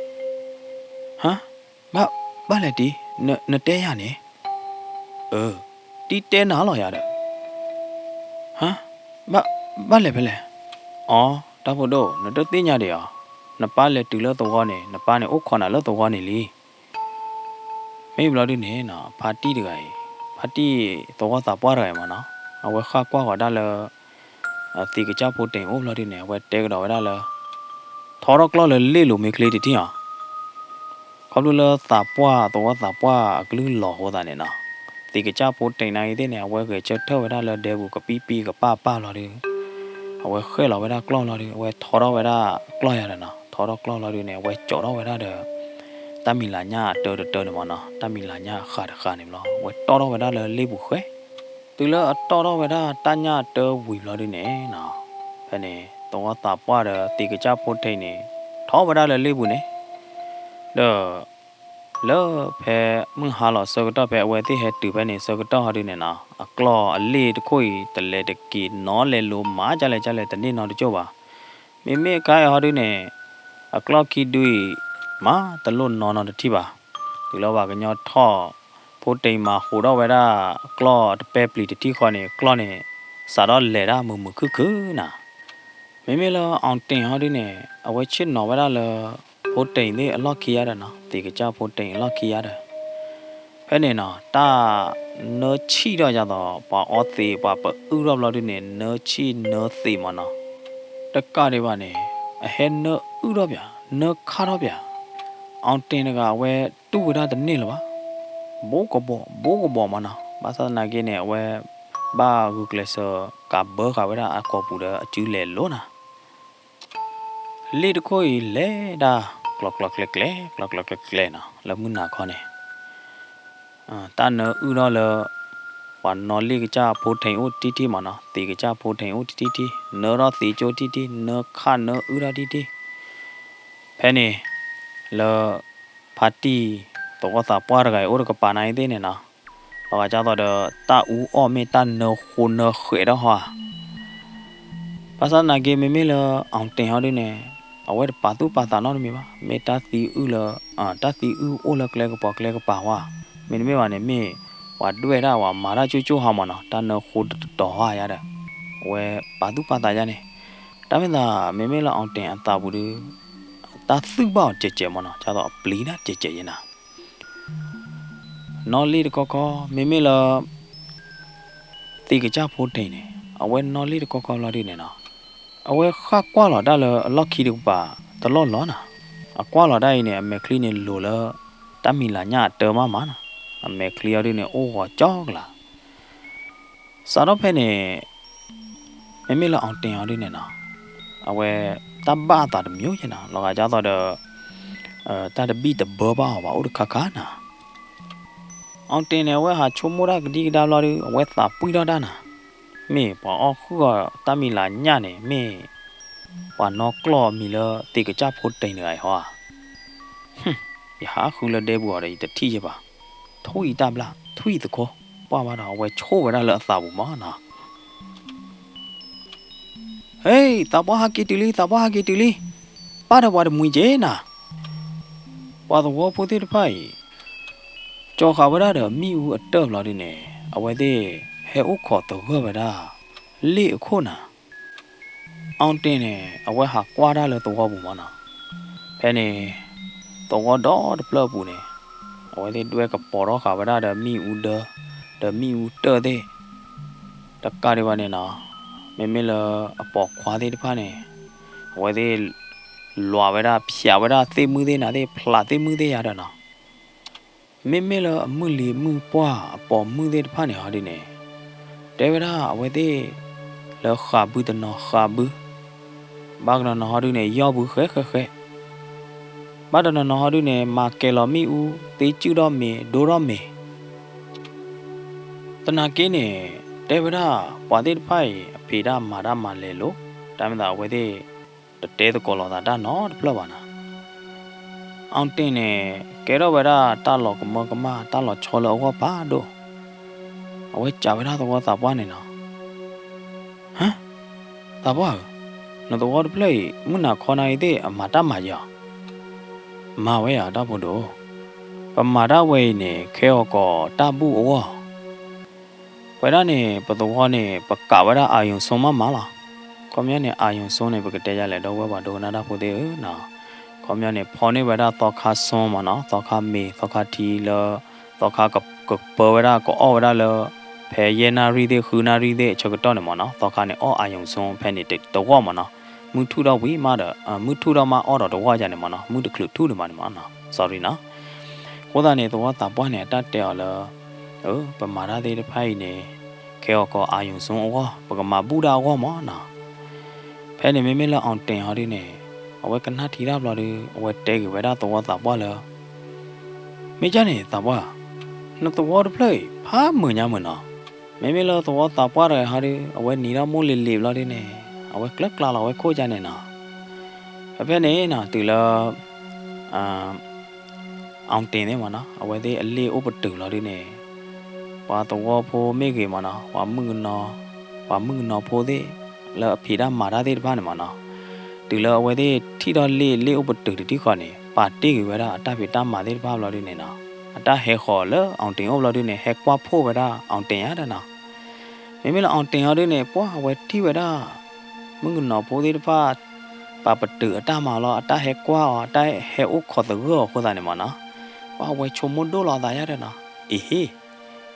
ဟါ ဘၣ် ဘၣ်လဲၣ်တံၤ နတဲယၤန့ၣ် အၢ တံၤတဲနၤလီၤယၤဒီး ဟါ ဘၣ် ဘၣ်လဲၣ်ဖဲလဲၣ် အိ တၢ်ဖိဒိၣ် နတသ့ၣ်ညါဒံးဧါ နပၢ်လဲၤတုၤလၢသဝီန့ၣ် နပၢ်န့ၣ်အိၣ်ခိးနၤလၢသဝီန့ၣ်လံ မ့ၢ်ဘျီဒုန့ၣ်နီၤ ဖါတံၢ်တဂၤအံၤ ဖါတံၢ်သဝီသးပှၢ်တဂၤအံၤမၢ်နီၤ အဝဲဃၣ်ကွၢ်ဃီၤဒၣ်လၢ သ့ကစၢ်ဖိထံးအိၣ်ဘျီဒုန့ၣ် အဝဲတဲကဒီးဝဲဒၣ်လၢ ထီထီၣ်ကျီၢ်လၢလ့ၣ်လိၤမ့ၢ်ချ့တထံၣ်အီၤ ခီဖျိလၢသးပှၢ်သဝီသးပှၢ်အကလုၢ်လီၤအဃိသတးန့ၣ်နီၤ သ့ကစၢ်ဖိထံးနၤအံၤသ့ၣ်န့ၣ် အဝဲဂဲၤဆၢထၢၣ်ဝဲဒၣ်လၢဒဲပူၤကပံပံကပၢ်ပၢ်ဘျီဒု အဝဲဃဲၣ်လီၤဝဲဒၣ်ကျီၢ်လီၤဒု အဝဲထီထီၣ်ဝဲဒၣ်ကျီၢ်ယၤဒီးနီၤ ထီထီၣ်ကျီၢ်လီၤဒုန့ၣ် အဝဲကၠီးထီၣ်ဝဲဒၣ်ဒီး တၢ်မံၤလၤညၣ်အတၢတတၢန့ၣ်မၢ်နီၤ တၢ်မံၤလၤညၣ်အဃးတဃးန့ၣ်ဘျီ အဝဲတီၣ်ထီၣ်ဝဲဒၣ်လၢလ့ၣ်ပူၤဃဲ တုၤလၢအတီၣ်ထီၣ်ဝဲဒၣ်တၢ်ညၣ်တၢဝံၤဘျီဒုန့ၣ်နီၤ ဖဲန့ၣ် သဝီသးပှၢ်ဒီးသ့ကစၢ်ဖိထံးန့ၣ် ထီၣ်ဝဲဒၣ်လၢလ့ၣ်ပူၤန့ၣ် ဒီး လၢဖဲမုၢ်ဟါလီၤဆၢကတီၢ်ဖဲ အဝဲသ့ၣ်ဟဲတုၤဖဲန့ၣ်ဆၢကတီၢ်ဟီဒုန့ၣ်နီၤ အကျီၢ်အလ့ၣ်တခိၣ်အံၤ တလဲၤတက့ၤနီလဲၤလိၤမး ကၢ်လဲၣ်ကၢ်လဲၣ်တန့ၢ်နီတကၠိၢ်ဘၣ်. မ့မ့ၢ်ခါအံၤဟီဒုန့ၣ် အကျီၢ်ခံဒုအံၤ မၤတလိၣ်နီၢ်နီတထံၣ်ဘၣ်. တုၤလၢပှၤကညီထီၣ် ဖိတ့ၢ်မၤဟူးထီၣ်ဝဲဒၣ် ကျီၢ်တပဲပျံၤတထံၣ်ဃီန့ၣ် ကျီၢ်န့ၣ် စးထီၣ်လဲၤတၢ်မုာ်မုာ်ခုၣ်ခုၣ်နၤ. မ့မ့ၢ်လၢအီၣ်တ့ၢ်ဟီဒုန့ၣ် အဝဲဆ့ၣ်နီၤဝဲဒၣ်လၢ ဖိတ့ၢ်သ့ၣ်အလီၢ်ခံယါဒီးနီၤ, သ့ၣ်ကစၢ်ဖိတ့ၢ်အလီၢ်ခံယါဒီး ဖဲန့ၣ်နီၤ တၢ်နၢဆံၣ်ထီၣ်ယၤသိး ပှၤအီသံး ပှၤပအုၣ်ထီၣ်ဘျီဒုန့ၣ် နၢဆံၣ်နၢသံးမၢ်နီၤ. တကးဒံးဘၣ်န့ၣ် အဟဲနၢအုၣ်ထီၣ်ပၠး နၢခးထီၣ်ပၠး. အီၣ်တ့ၢ်တဂၤအဝဲတူၢ်ဝဲဒၣ်တန့ၢ်လၢၤဘၣ်. ဘိကဘီၣ် ဘိကဘီၣ်မၢ်နီၤ. ဘၣ်ဆၣ်သနာ်က့န့ၣ် အဝဲ ဘၣ်ဂုာ်ကျဲးစၢး ကးဘၢဃာ်ဝဲဒၣ်အကိာ်ပူၤဒီးအစုလဲၤလိၤနၤ. လ့ၣ်တခိၣ်အံၤလဲၤဒၣ် ကျီကျီကျဲကျဲ ကျီကျီကျဲကျဲနီၤ လၢမုၢ်နၤခီန့ၣ် တၢ်နၢအုၣ်ထီၣ်လၢ ပှၤနီၣ်လ့ၣ်ကစၢ်ဖိထ့ၣ်အိၣ်တထံၣ်ထံၣ်မၢ်နီၤ, သ့ၣ်ကစၢ်ဖိထ့ၣ်အိၣ်တထံၣ်ထံၣ်, နၢထီၣ်သ့ၣ်ကၠိတထံၣ်ထံၣ်, နၢခးနၢအုၣ်ထီၣ်တထံၣ်ထံၣ်. ဖဲန့ၣ် လၢ ဖါတံၢ် သဝီသးပှၢ်တဂၤအံၤအိၣ်တကပၤနၤအံၤသ့ၣ်န့ၣ်နီၤ, လီၤဂာ်ဒ်သိးဒီး တၢ်အူအီၣ်မ့ၢ်တၢ်နၢဃိနၢဃဲးဒီးဟီဧါ. ဘၣ်ဆၣ်သနာ်က့ မ့မ့ၢ်လၢအီၣ်တ့ၢ်ဟီဒုန့ၣ် အဝဲတပာ်သူၣ်ပာ်သးနီတမံၤဘၣ်. မ့ၢ်တၢ်သံအုၣ်လၢ တၢ်သံအုၣ်အိၣ်လၢကျဲကပီၤကျဲကပၤဝါ, မ့တမ့ၢ်ဘၣ်န့ၣ် မ့ၢ်ပှၤဒွဲၣ်တၢ်ဝဲမၤတၢ်ကၠိကၠိဟီမၢ်နီၤ, တၢ်နၢဃိတတီၤဟီယါဒီး အဝဲပာ်သူၣ်ပာ်သးယါန့ၣ်. တၢ်မ့ၢ်သး မ့မ့ၢ်လၢအီၣ်တ့ၢ်အသးပူၤဒု တၢ်သူၣ်ဘၣ်အီၤကဲးကဲးမၢ်နီၤ, ဒ်သိးအပျံၤတၢ်ကဲးကဲးယါနၤ. နီၣ်လ့ၣ်တခီခီ မ့မ့ၢ်လၢ သ့ၣ်ကစၢ်ဖိတ့ၢ်န့ၣ် အဝဲနီၣ်လ့ၣ်တခီခီဘျီဒုန့ၣ်နီၤ, အဝဲဃၣ်ကွၢ်လီၤတၢ်လၢအလီၢ်ခံတကပၤတလီၢ်လီၤနၤ. အကွၢ်လီၤတၢ်အံၤန့ၣ် အမဲာ်ချံန့ၣ်လိၤလၢ တၢ်မံၤလၤညၣ်အတၢမးမးနီၤ. အမဲာ်ချံအီၤဒုန့ၣ် အိၣ်ဂီၤကၠီကလး စးထီၣ်ဖဲန့ၣ် မ့မ့ၢ်လၢအီၣ်တ့ၢ်အီၤဒုန့ၣ်နီၤ, အဝဲတၢ်ဘၣ်အသးတမံၤယါနီၤ, လီၤဂာ်ဒ်သိးဒီး တၢ်တဘံၣ်တဘၢဘၣ်အီၤဘၣ် အိၣ်တခါခါနၤ. အီၣ်တ့ၢ်န့ၣ် အဝဲဟးဆိကမိၣ်တၢ်ကဒံကဒါဘျီဒု အဝဲသးပှံၢ်ထီၣ်တၢ်နၤ. မ့ၢ်ပှၤအီၣ်ဃုာ်အီၤတၢ်မံၤလၤညၣ်န့ၣ် မ့ၢ်ပှၤနီၣ်ကျီၢ်မံၤလၢသ့ၣ်ကစၢ်ဖိတ့ၢ်တဂၤအံၤဟီဧါ. ယဟးဃုလၢဒဲပူၤအီၤဒီး ယတထံၣ်ယဲဘၣ်. ထွံၣ်အံၤတၢ်ဘျၣ် ထွံၣ်သကိး ပှၢ်ဘၣ်ဒီး အဝဲဆိၣ်ဝဲဒၣ်လၢအသးပူၤမၢ်နီၤ. ဟ့ၣ် သးပှၢ်ဟးက့ၤတုၤလံ သးပှၢ်ဟးက့ၤတုၤလံ, ပၢ်ဒီးပှၤတမှံၤက့ၤနၤ. ပှၤသဝီဖိသ့ၣ်တဖၣ်အံၤ ကၠီၤဃာ်ဝဲဒၣ်ဒီးမ့ၣ်အူအတၢၢ်ဘျီဒုန့ၣ် အဝဲသ့ၣ်ဟဲအိၣ်ခိးသဂၢၢ်ဝဲဒၣ် လ့ၣ်အခိၣ်နၤ. အီၣ်တ့ၢ်န့ၣ် အဝဲဟးကွၢ်တၢ်လၢသဝီပူၤမၢ်နီၤ. ဖဲန့ၣ် သဝီဒီတဖျၢၣ်အပူၤန့ၣ် အဝဲသ့ၣ်ဒွဲၣ်ကပီၤထီၣ်ဃာ်ဝဲဒၣ်ဒီးမ့ၣ်အူဒၢ ဒီးမ့ၣ်အူတၢၢ်သ့ၣ် တကးဒံးဘၣ်န့ၣ်နီၤ, မ့မ့ၢ်လၢအပိာ်ခွါသ့ၣ်တဖၣ်န့ၣ် အဝဲသ့ၣ် လွးဝဲဒၣ်ဖျးဝဲဒၣ်သ့ၣ်မုၢ်သ့ၣ်နၤသ့ၣ် ဖျးသ့ၣ်မုၢ်သ့ၣ်ယါဒီးနီၤ. မ့မ့ၢ်လၢအမုၢ်လံၤမုၢ်ပှၢ်အပိာ်မုၣ်သ့ၣ်တဖၣ်န့ၣ်ဟီဒုန့ၣ် တဲဝဲဒၣ်အဝဲသ့ၣ် လၢဃးဘုတနီၤဃးဘု ဘၣ်ကနီၤနီၤဟီဒုန့ၣ် ယီၢ်ဘုဃဲဃဲဃဲ, ဘၣ်တနီၤနီၤဟီဒုန့ၣ် မၤကဲၤလီၤမ့ၣ်အူ သ့စုၣ်ထီၣ်မ့ၤ ဒိထီၣ်မ့ၤ သနာ်က့န့ၣ် တဲဝဲဒၣ် ပှၤသ့ၣ်တဖၣ်အံၤ အဖံးတၢ်မၤတၢ်မၤလဲၤလိၤ, တၢ်မ့ၢ်သးအဝဲသ့ၣ် တတဲသကိးလိာ်သးတၢ်နီတဖျၢၣ်ဘၣ်နၤ. အီၣ်တ့ၢ်န့ၣ် ကဲထီၣ်ဝဲဒၣ်တၢ်လီၤကမၢကမၣ် တၢ်လီၤဆီလၢအဂီၢ်ဖးဒိၣ်, အဝဲစံးဝဲဒၣ်သဝီသးပှၢ်န့ၣ်နီၤ, ဟါ, သးပှၢ်ဧၢ, နသဝီတဖျၢၣ်အံၤ မုၢ်နၤခီနၤအံၤသ့ၣ် အမၤတၢ်မၤယဲၢ်ဧါ. မၤဝဲယၤ တၢ်ဖိဒိၣ်, ပမၤတၢ်ဝဲအံၤန့ၣ် ခဲအီၤကီးတၢ်ဘူၣ်အဂီၢ် ဝဲဒၣ်န့ၣ် ပသဝီန့ၣ် ပကးဝဲဒၣ်အၣ်ယုၣ်စိမးမးလီၤ. ခီပညီန့ၣ် အၣ်ယုၣ်စိန့ၣ် ပကတဲယၤလဲၣ် ဒီပုၢ်ဝဲၢ်ပှၤဒိကနၣ်တၢ်ဖိသ့ၣ်ဧၢနီၤ, ခီပညီန့ၣ် ဖီန့ၢ်ဝဲဒၣ်သီခါစိမးနီၤ, သီခါမ့ၤ သီခါထံလၢ သီခါကပၢဝဲဒၣ် ကအီၣ်ဝဲဒၣ်လၢ ဖဲယဲၢ်နၣ်ရံၣ်သ့ၣ် ဃုနၣ်ရံၣ်သ့ၣ်အဆၢကတီၢ်န့ၣ်မးနီၤ, သီခါန့ၣ် အီၣ်အၣ်ယုၣ်စိ ဖဲန့ၣ်တဂီၢ်မးနီၤ, မုၢ်ထူၣ်ထီၣ်ဝံၤမးဒီး မုၢ်ထူၣ်ထီၣ်မးအီၣ်ဒီးတဂီၢ်ယၤန့ၣ်မးနီၤ, မုၢ်တချုးထူၣ်န့ၣ်မးန့ၣ်မးနီၤ, sorry နီၤ. အဃိသတးန့ၣ် သဝီသးပှၢ်န့ၣ် အတၢ်တဲအီၤလၢ ပမၤတၢ်သ့ၣ်တဖၣ်အံၤန့ၣ် ခဲအီၤကီးအၣ်ယုၣ်စိအဂီၢ် ပကမၤဘူၣ်ဒၣ်အဂီၢ်မးနီၤ. ဖဲန့ၣ်မ့မ့ၢ်လၢအီၣ်တ့ၢ်ဟီဒုန့ၣ် အဝဲကနၣ်ထံၣ်တၢ်ဘျီဒု အဝဲတဲက့ၤဝဲဒၣ်သဝီသးပှၢ်လၢ မ့ၢ်ကၢ်န့ၣ်သးပှၢ်, နသဝီတဖျၢၣ်အံၤ ဖးမုာ်ညါမုာ်နီၤ. မ့မ့ၢ်လၢသဝီသးပှၢ်တဂၤဟီဒု အဝဲနံၤထီၣ်မိၢ်လံၤလံၤဘျီဒုန့ၣ် အဝဲကျၢၢ်ကျါလီၤဝဲခိၣ်ကၢ်န့ၣ်နီၤ. ဖဲဖဲန့ၣ်နီၤ တုၤလၢ အီၣ်တ့ၢ်သ့ၣ်မးနီၤ အဝဲသ့ၣ်အလ့ၣ်အိၣ်ပတုာ်လီၤဒုန့ၣ် ပှၤသဝီဖိမ့ၢ်ဂ့ၤမးနီၤ ပှၤမုၣ်ကနီၤ ပှၤမုၣ်ကနီၤဖိသ့ၣ် လၢအဖံးတၢ်မၤတၢ်သ့ၣ်တဖၣ်န့ၣ်မးနီၤ တုၤလၢအဝဲသ့ၣ်ထံၣ်ထီၣ်လ့ၣ် လ့ၣ်အိၣ်ပတုာ်တထံၣ်ဃီန့ၣ် ပာ်တ့ၢ်ကွံာ်ဝဲဒၣ်အတၢ်ဖံးတၢ်မၤသ့ၣ်တဖၣ်ဘျီဒုန့ၣ်နီၤ, အတၢ်ဟဲဃီၤလၢ အောင်တင် အိၣ်ဘျီဒုန့ၣ် ဟဲကွၢ်ဖှိၣ်ဝဲဒၣ် အောင်တင် ယါဒီးနီၤ. မ့မ့ၢ်လၢ အောင်တင် အီၤဒုန့ၣ် ပှၢ်အဝဲထံၣ်ဝဲဒၣ် မုၣ်ကနီၤဖိသ့ၣ်တဖၣ် ပာ်ပတုာ်အတၢ်မၤလီၤ, အတၢ်ဟဲကွၢ်အီၤ, အတၢ်ဟဲအိၣ်ခိးသဂၢၢ်အီၤအဃိသတးန့ၣ်မးနီၤ, ပှၢ်အဝဲဆိကမိၣ်ဒိၣ်လီၤအသးယါဒီးနီၤ, အ့ဟ့ၣ်,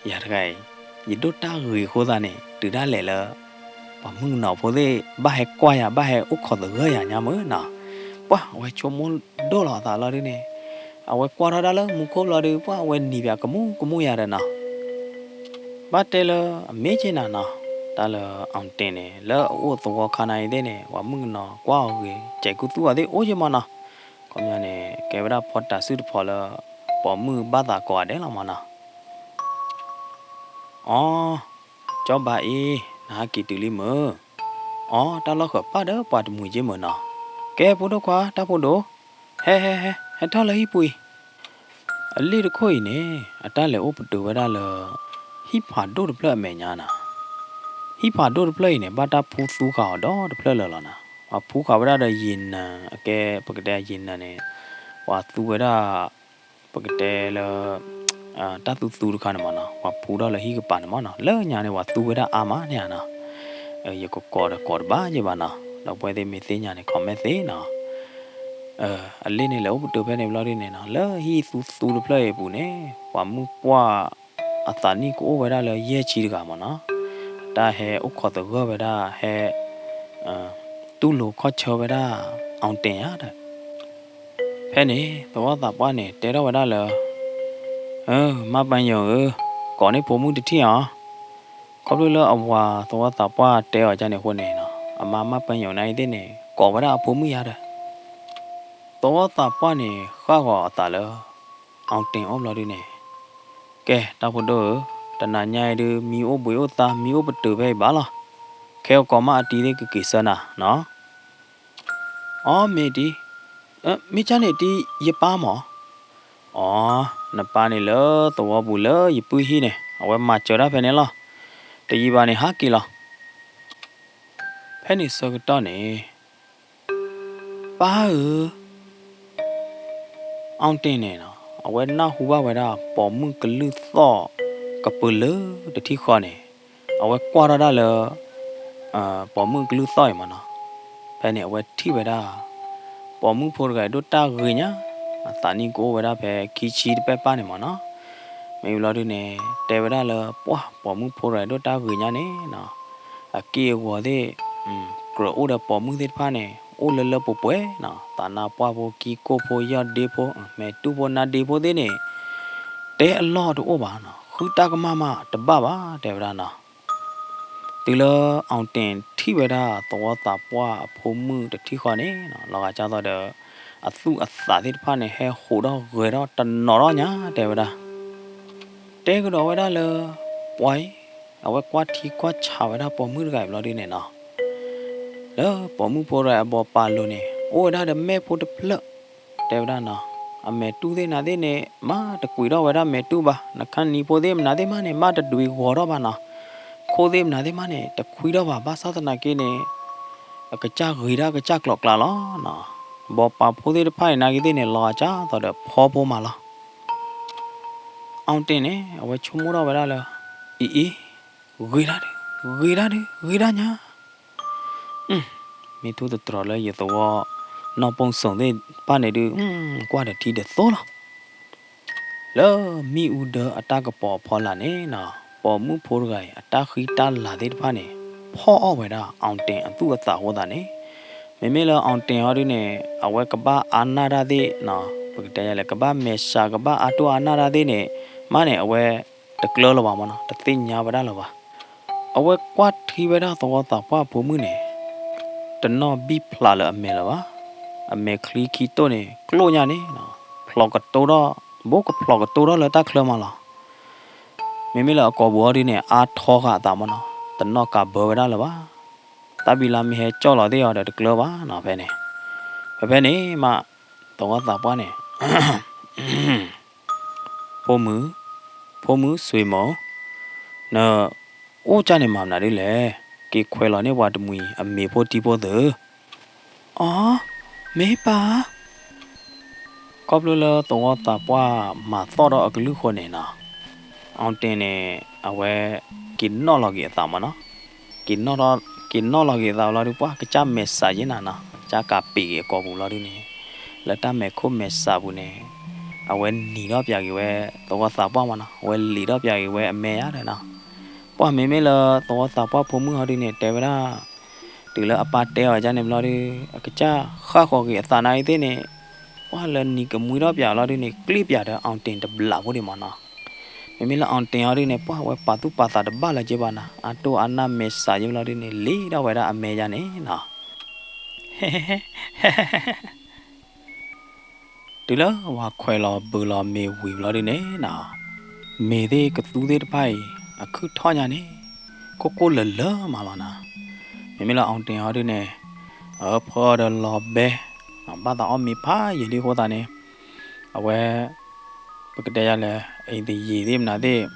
ယၤတဂၤအံၤ ယဒိၣ်တၢ်ဂ့ၤအဃိသတးန့ၣ် တုၤဒၣ်လဲာ်လၢ ပှၤမုၣ်ကနီၤဖိသ့ၣ် ဘၣ်ဟဲကွၢ်ယၤ ဘၣ်ဟဲအိၣ်ခိးသဂၢၢ်ယၤညါမ့ၢ်နီၤ. ပှၢ်အဝဲဆိကမိၣ်ဒိၣ်လီၤအသးလီၤဒုန့ၣ်, အဝဲကွၢ်ထီၣ်ဒၣ်လၢမူခိၣ်လီၤဒု ပှၢ်အဝဲနံၤပၠးကမူၣ်ကမူၣ်ယၤဒီးနီၤ. ဘၣ်တဲလၢအမ့ၢ်က့ၤနၤနီၤ, တၢ်လၢ အောင်တင် န့ၣ် လၢအအိၣ်သဝီခါနၤအံၤသ့ၣ်န့ၣ် ပှၤမုၣ်ကနီၤကွၢ်အီၤဂ့ၤ စဲးကူသူအီၤသ့ၣ်အိၣ်ယ့ၢ်မးနီၤ. ခီပညီန့ၣ် ကဲဝဲဒၣ်ဖီတၢ်စုတဖီလၢ ပိာ်မုၣ်ဘၣ်သးကိးဂၤဒဲးလီၤမးနီၤ. အိ, ကၠီဘါအံၤ, နဟးက့ၤတုၤလံမုၢ်. အိ, တၢ်လီၢ်ဃၢၤပၢ်ဒီးပှၤတမှံၤက့မုၢ်နီၤ. ကဲဖိဒိၣ်ခွါ တၢ်ဖိဒိၣ်, ဟဲဟဲဟဲ ဟဲထီၣ်လၢဟံၣ်ပူၤအံၤ. အလ့ၣ်တခိၣ်အံၤန့ၣ် အတၢ်လဲၤအိၣ်ပတုာ်ဝဲဒၣ်လၢ ဟံၣ်ဖးဒိၣ်တဖျၢၣ်အမဲာ်ညါနီၤ. ဟံၣ်ဖးဒိၣ်တဖျၢၣ်အံၤန့ၣ် ဘၣ်တၢ်ဖှူသူဃာ်အီၤဒီတဖျၢၣ်လၢာ်လီၤနီၤ. ပှၤဖှူဃာ်ဝဲဒၣ်ဒီးယံာ်နၤ အကဲပကတဲယံာ်နၤန့ၣ် ပှၤသူဝဲဒၣ် ပကတဲလၢ တၢ်သူသူတခါန့ၣ်မးနီၤ, ပှၤဖှူထီၣ်လၢဟံၣ်ကပၤန့ၣ်မးနီၤ, လၢညါန့ၣ် ပှၤသူဝဲဒၣ်အါမးန့ၣ်ဧါနီၤ. ယကကိးဒီးကိးတဘၣ်ယဲဘၣ်နီၤ, ဒီးပဝဲသ့ၣ်မ့ၢ်သ့ၣ်ညါန့ၣ် comment သ့နီၤ. အလ့ၣ်န့ၣ် လဲၤအိၣ်ပတုာ်ဖဲန့ၣ်ဘျီဒုန့ၣ်နီၤ, လၢဟံၣ်သူသူတဖျၢၣ်အံၤအပူၤန့ၣ် ပှၤမုၣ်ပှၢ်အသးနံၣ်ကအိၣ်ဝဲဒၣ်လၢယဲၢ်ဆံတဂၤမးနီၤ. တၢ်ဟဲအိၣ်ခိးသဂၢၢ်ဝဲဒၣ် ဟဲ တူၢ်လိာ်ခီၣ်ဆၢဝဲဒၣ် အောင်တင် ယါဒီး ဖဲန့ၣ် သဝီသးပှၢ်န့ၣ် တဲထီၣ်ဝဲဒၣ်လၢ မၢ်ပၢၢ်ယိာ်ဧၢ, ကိးန့ၢ်ဖိမုၣ်တထံၣ်ဧါ. ခီဖျိလၢအဝၤသဝီသးပှၢ်တဲအီၤဒ်န့ၣ်အဃိန့ၣ်နီၤ, အမါမၢ်ပၢၢ်ယိာ်နၤအံၤသ့ၣ်န့ၣ် ကိးဝဲဒၣ်အဖိမုၣ်ယါဒီး သဝီသးပှၢ်န့ၣ် ဃၣ်ဂီၤအသးလၢ အောင်တင် အိၣ်ဘျီဒုန့ၣ်, ကဲ တၢ်ဖိဒိၣ်ဧၢ, တနၤညါအံၤဒု မံအိၣ်ဘှံးအိၣ်သါ မံအိၣ်ပတုာ်ဖဲအံၤဘၣ်လီၤ. ခဲအကီးမးအတံၤသ့ၣ်ကက့ၤဆၢနၤနီၤ. အိ မ့ၢ်တံၤ, မ့ၢ်ကၢ်န့ၣ်တံၤ ယပၢ်မး. အိ နပၢ်န့ၣ်လၢသဝီပူၤလၢယပုၢ်ဟံၣ်န့ၣ် အဝဲမၤစၢၤတၢ်ဖဲန့ၣ်လီၤ. တယံာ်ဘၣ်န့ၣ်ဟးက့ၤလီၤ. ဖဲန့ၣ်ဆၢကတီၢ်န့ၣ် ပၢ်ဧၢ, အောင်တင် န့ၣ်နီၤ အဝဲနၢ်ဟူဘၣ်ဝဲဒၣ် ပိာ်မုၣ်ကလုၢ်သီၣ်ကပၢၤလၢတထံၣ်ဃီန့ၣ်, အဝဲကွၢ်ထီၣ်ဒၣ်လၢ ပိာ်မုၣ်ကလုၢ်သီၣ်အံၤမးနီၤ. ဖဲန့ၣ်အဝဲထံၣ်ဝဲဒၣ် ပိာ်မုၣ်ဖိတဂၤအံၤဒိၣ်တၢ်ဂ့ၤညါ, အသးနံၣ်ကအိၣ်ဝဲဒၣ်ဖဲခံဆံတပဲၢ်ပၢ်န့ၣ်မးနီၤ. မ့ၢ်ဘျီဒုန့ၣ် တဲဝဲဒၣ်လၢ ပှၢ်ပိာ်မုၣ်ဖိတဂၤအံၤဒိၣ်တၢ်ဂ့ၤညါန့ၣ်နီၤ, အက့ၢ်အဂီၤသ့ၣ် ကြၢးအိၣ်ဒီးပိာ်မုၣ်သ့ၣ်တဖၣ်န့ၣ် အိၣ်လၢလၢပှဲၤပှဲၤနီၤ, သးနါပှၢ်ဖိ ကံကိၢ်ဖိ ယီၢ်ဒ့ဖိ မဲာ်တူၢ်ဖိ နါဒ့ဖိသ့ၣ်န့ၣ် တဲအလီၢ်တအိၣ်ဘၣ်နီၤ, ဃုတၢ်ကမၣ်မးတဘၣ်ဘၣ် တဲဝဲဒၣ်နီၤ. တုၤလၢ အောင်တင် ထံၣ်ဝဲဒၣ်သဝီသးပှၢ်အဖိမုၣ်တထံၣ်ဃီန့ၣ်နီၤ, လီၤဂာ်ဒ်သိးဒီး အသူၣ်အသးသ့ၣ်တဖၣ်န့ၣ် ဟဲဟူးထီၣ်ဂဲၤထီၣ်တနီၤထီၣ်ညါ တဲဝဲဒၣ်. တဲကဒီးဝဲဒၣ်လၢ ပှၤအံၤ အဝဲကွၢ်ထံကွၢ်ဆးဝဲဒၣ်ပိာ်မုၣ်တဂၤအံၤဘျီဒုန့ၣ်နီၤ, လၢပိာ်မုၣ်ဖိတဂၤအဘီပာ်လိၤန့ၣ် အိၣ်ဝဲဒၣ်ဒီးမဲာ်ဖိတဖျၢၣ် တဲဝဲဒၣ်နီၤ, အမဲာ်တူၢ်သ့ၣ်နၤသ့ၣ်န့ၣ် မးတကွံးထီၣ်ဝဲဒၣ်မဲာ်တူၢ်ဘၣ်, နခါနံၤဖိသ့ၣ်မနုၤသ့ၣ်မးန့ၣ် မးတဒွံးဂီၤထီၣ်ဘၣ်နီၤ, ခိၣ်သ့ၣ်မနုၤသ့ၣ်မးန့ၣ် တခွံထီၣ်ဘၣ်, ဘၣ်ဆၣ်သနာ်က့န့ၣ် အကစၢ်ဂ့ၤဒၣ်ကစၢ်ကျိၤကျါလီၤနီၤ, ဘီပာ်ဖိသ့ၣ်တဖၣ်အံၤနာ်က့သ့ၣ်န့ၣ် လီၤဂာ်ဒ်သိးဒီးဖီဖိမးလီၤ. အောင်တင် န့ၣ် အဝဲဆိကမိၣ်ထီၣ်ဝဲဒၣ်လၢ အံၤအံၤ ဂ့ၤဒၣ်ဒု ဂ့ၤဒၣ်ဒု ဂ့ၤဒၣ်ညါ မ့ၢ်ထူၣ်တတြီၤလၢယသဝီ နီၢ်ပိၢ်စိၣ်သ့ၣ်တဖၣ်န့ၣ်ဒု ကွၢ်တထံၣ်တသိလီၤ. လၢမ့ၣ်အူဒၢအတၢ်ကပီၤအဖီလာ်န့ၣ်နီၤ, ပိာ်မုၣ်ဖိတဂၤအံၤ အတၢ်ဃံတၢ်လၤသ့ၣ်တဖၣ်န့ၣ် ဖီၣ်အီၣ်ဝဲဒၣ် အောင်တင် အသူၣ်အသးအဃိသတးန့ၣ်, မ့မ့ၢ်လၢ အောင်တင် ဟီဒုန့ၣ် အဝဲကဘၣ်အါနၢ်တၢ်သ့ၣ်နီၤ, ပကတဲယလဲၣ် ကဘၣ်မဲာ်ဆှး ကဘၣ်အါတူၢ်အါနၢ်တၢ်သ့ၣ်န့ၣ် မးန့ၣ် အဝဲတကျၢၤလၢၤဘၣ်မးနီၤ, တသ့ၣ်ညါဝဲဒၣ်လၢၤဘၣ်. အဝဲကွၢ်ထံဝဲဒၣ်သဝီသးပှၢ်အဖိမုၣ်န့ၣ် တနီၣ်ဘံၣ်ဖျးလၢအမဲာ်လၢၤဘၣ်. အမဲာ်ချံခံတိၢ်န့ၣ် ကျိၣ်ညါန့ၣ် ဖျိးကတိထီၣ် ဘိကဖျိးကတိထီၣ်လၢတၢ်ချၢမးလီၤ. မ့မ့ၢ်လၢအကိာ်ပူၤဟီဒုန့ၣ် အါထီဃာ်အသးမးနီၤ, တနီၣ်ကးဘၢဝဲဒၣ်လၢၤဘၣ်. တၢ်ဘံလါမ့ၢ်ဟဲကၠီၣ်လီၤသ့ၣ်အီၤဒီးတကျၢၤဘၣ်နီၤ ဖဲန့ၣ်. ဖဲဖဲန့ၣ်မး သဝီသးပှၢ်န့ၣ် ဖိမုၣ်, ဖိမုၣ် ဆွေမုၣ်, နအိၣ်ကၢ်န့ၣ်မၤမနုၤဒ်လဲၣ်, က့ၤခွဲးလီၤန့ၢ်ပှၤတမှံၤအမ့ၤဖိထံဖိသၢ. အိ, မ့ၢ်ပၢ်, ခီဖျိလၢသဝီသးပှၢ်မၤသီၣ်ထီၣ်အကလုၢ်ဃိန့ၣ်နီၤ, အီၣ်တ့ၢ်န့ၣ် အဝဲက့ၤနီၣ်လီၤက့ၤအသးမးနီၤ. က့ၤနီၣ်ထီၣ် က့ၤနီၣ်လီၤက့ၤအသးဘျီဒုး ပှၢ်ကစၢ်မဲာ်ဆှးယဲၢ်နၤနီၤ, ကစၢ်ကးပ့ၤက့ၤအကိာ်ပူၤဘျီဒုးန့ၣ်, လၢတၢ်မဲာ်ခိၣ်မဲာ်ဆှးပူၤန့ၣ် အဝဲနံၤထီၣ်ပၠးက့ၤဝဲသဝီသးပှၢ်မးနီၤ, အဝဲလံၤထီၣ်ပၠးက့ၤဝဲအမဲာ်ယါဒီးနီၤ. ပှၢ်မ့မ့ၢ်လၢသဝီသးပှၢ်ဖိမုၣ်ဟီဒုးန့ၣ် တဲဝဲဒၣ် တုၤလၢအပၢ်တဲအီၤဒ်န့ၣ်ဘျီဒုး အကစၢ်ဃၣ်ဃီၤက့ၤအသးနၤအံၤသ့ၣ်န့ၣ်, ပှၢ်လၢနံၤကမှံထီၣ်ပၠးလီၤဒုးန့ၣ် ကျ့ပၠးဒီးအီၣ်တ့ၢ်တဘျးဖိဒံးမးနီၤ. မ့မ့ၢ်လၢအီၣ်တ့ၢ်ဟီဒုးန့ၣ် ပှၢ်ဝဲပာ်သူၣ်ပာ်သးတဘၣ်လၢၤက့ဘၣ်နီၤ, အတိၢ်အနၢ်မဲာ်ဆှးယဲၢ်ဘျီဒုးန့ၣ် လံၤထီၣ်ဝဲဒၣ်အမဲာ်ယါန့ၣ်နီၤ. တုၤလၢပှၤခွဲးလီၤဘုးလီၤမ့ၤဝံၤဘျီဒုးန့ၣ်နီၤ, မ့ၤသ့ၣ်ကသူသ့ၣ်တဖၣ်အံၤ အခုၣ်ထီၣ်ညါန့ၣ် ကိၢ်ကိၢ်လၢၤလၢၤမးလီၤနီၤ. မ့မ့ၢ်လၢအီၣ်တ့ၢ်ဟီဒုးန့ၣ် အဖၢဒီးလီၤဘဲ ဘၣ်သးအီၣ်မ့ၤဖးယံာ်လံအဃိသတးန့ၣ်, အဝဲ ပကတဲယၤလဲၣ် အံၤသယံၤသ့ၣ်မနုၤသ့ၣ်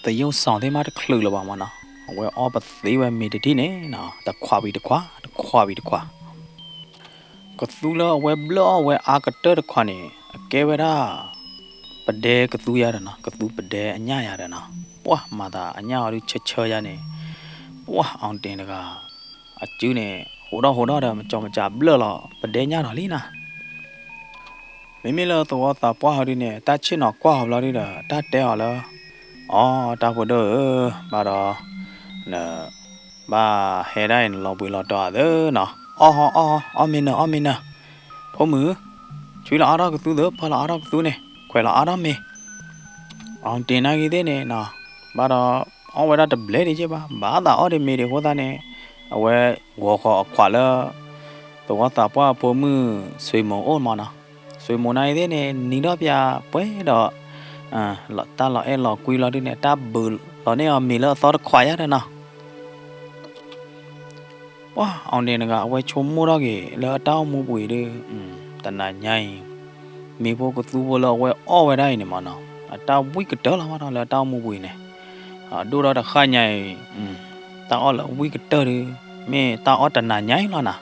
သယုၢ်စီၤသ့ၣ်မးတချုးလၢၤဘၣ်မးနီၤ, အဝဲအီၣ်ပသ့ဝဲမ့ၤတထံၣ်န့ၣ်နီၤ တခွးဝံၤတခွး တခွးဝံၤတခွး ကသူလၢအဝဲဘျၢၣ်အီၣ်ဝဲအါကတၢၢ်တခွးန့ၣ် အကဲဝဲဒၣ် ပဒဲကသူယါဒီးနီၤ, ကသူပဒဲအညၣ်ယါဒီးနီၤ, ပှၢ်မၤသးအညၣ်အီၤဒုးဆၢဆၢယါန့ၣ်, ပှၢ်အီၣ်တ့ၢ်တဂၤ အစုန့ၣ် ဟိးထီၣ်ဟိးထီၣ်ဒီး မကၠီမကၠးဘျၢၣ်လီၤ ပဒဲညၣ်ဒီးလံနီၤ. မ့မ့ၢ်လၢသဝီသးပှၢ်ဟီဒုးန့ၣ် တၢ်ဆ့ၣ်နီၤကွၢ်အီၤဘျီဒုးဒီး တၢ်တဲအီၤလၢ အီ တၢ်ဖိဒိၣ်ဧၢ, ဘၣ်ဒီး န ဘၣ်ဟဲဒၣ်အံၤ နလီၤဘှံးလီၤတီၤအသၢနီၤ, အီၣ်ဟီ အီၣ်ဟီ အီၣ်မ့ၤနၢၤ အီၣ်မ့ၤနၢၤ, ဖိမုၣ်, ဆွံလီၤအါထီၣ်ကသူသၢ ပၢလီၤအါထီၣ်ကသူန့ၣ် ခွဲးလီၤအါထီၣ်မ့ၤ အီၣ်တ့ၢ်နာ်က့ၤသ့ၣ်န့ၣ်နီၤ, ဘၣ်ဒီး အီၣ်ဝဲဒၣ်တဘျဲဒံးက့ဘၣ်, ဘၣ်သးအီၣ်ဒံးမ့ၤဒံးအဃိသတးန့ၣ်, အဝဲဂီၤဃီၤအခွးလၢ သဝီသးပှၢ်အဖိမုၣ် ဆွ့မိၤအိၣ်မးနီၤ, ဆွ့မိၤနာ်က့ၤသ့ၣ်န့ၣ် နံၤထီၣ်ပၠးပှဲၤဒီး တၢ်လီၤအဲၣ်လီၤကွံလီၤဒုးန့ၣ် တၢ်ဘုးလီၤန့ၢ်အီၤမ့ၤလၢအသီတခွးယါဒီးနီၤ. ပှၢ်အီၣ်တ့ၢ်တဂၤ အဝဲဆိကမိၣ်ထီၣ်က့ၤလၢအတၢ်အိၣ်မူပူၤအံၤဒုး, တနၤညါအံၤ မ့ၤဖိကသူဖိလၢအဝဲအီၣ်ဝဲဒၣ်အံၤန့ၣ်မးနီၤ, အတၢ်ဝံၣ်ကတၢၢ်လီၤမးနီၤ လၢအတၢ်အိၣ်မူပူၤအံၤန့ၣ်, အဒိၣ်ဒီးတဃၣ်ညါအံၤ, တၢ်အီၣ်လၢအဝံၣ်ကတၢၢ်ဒုး မ့ၢ်တၢ်အီၣ်တနၤညါအံၤလီၤနီၤ.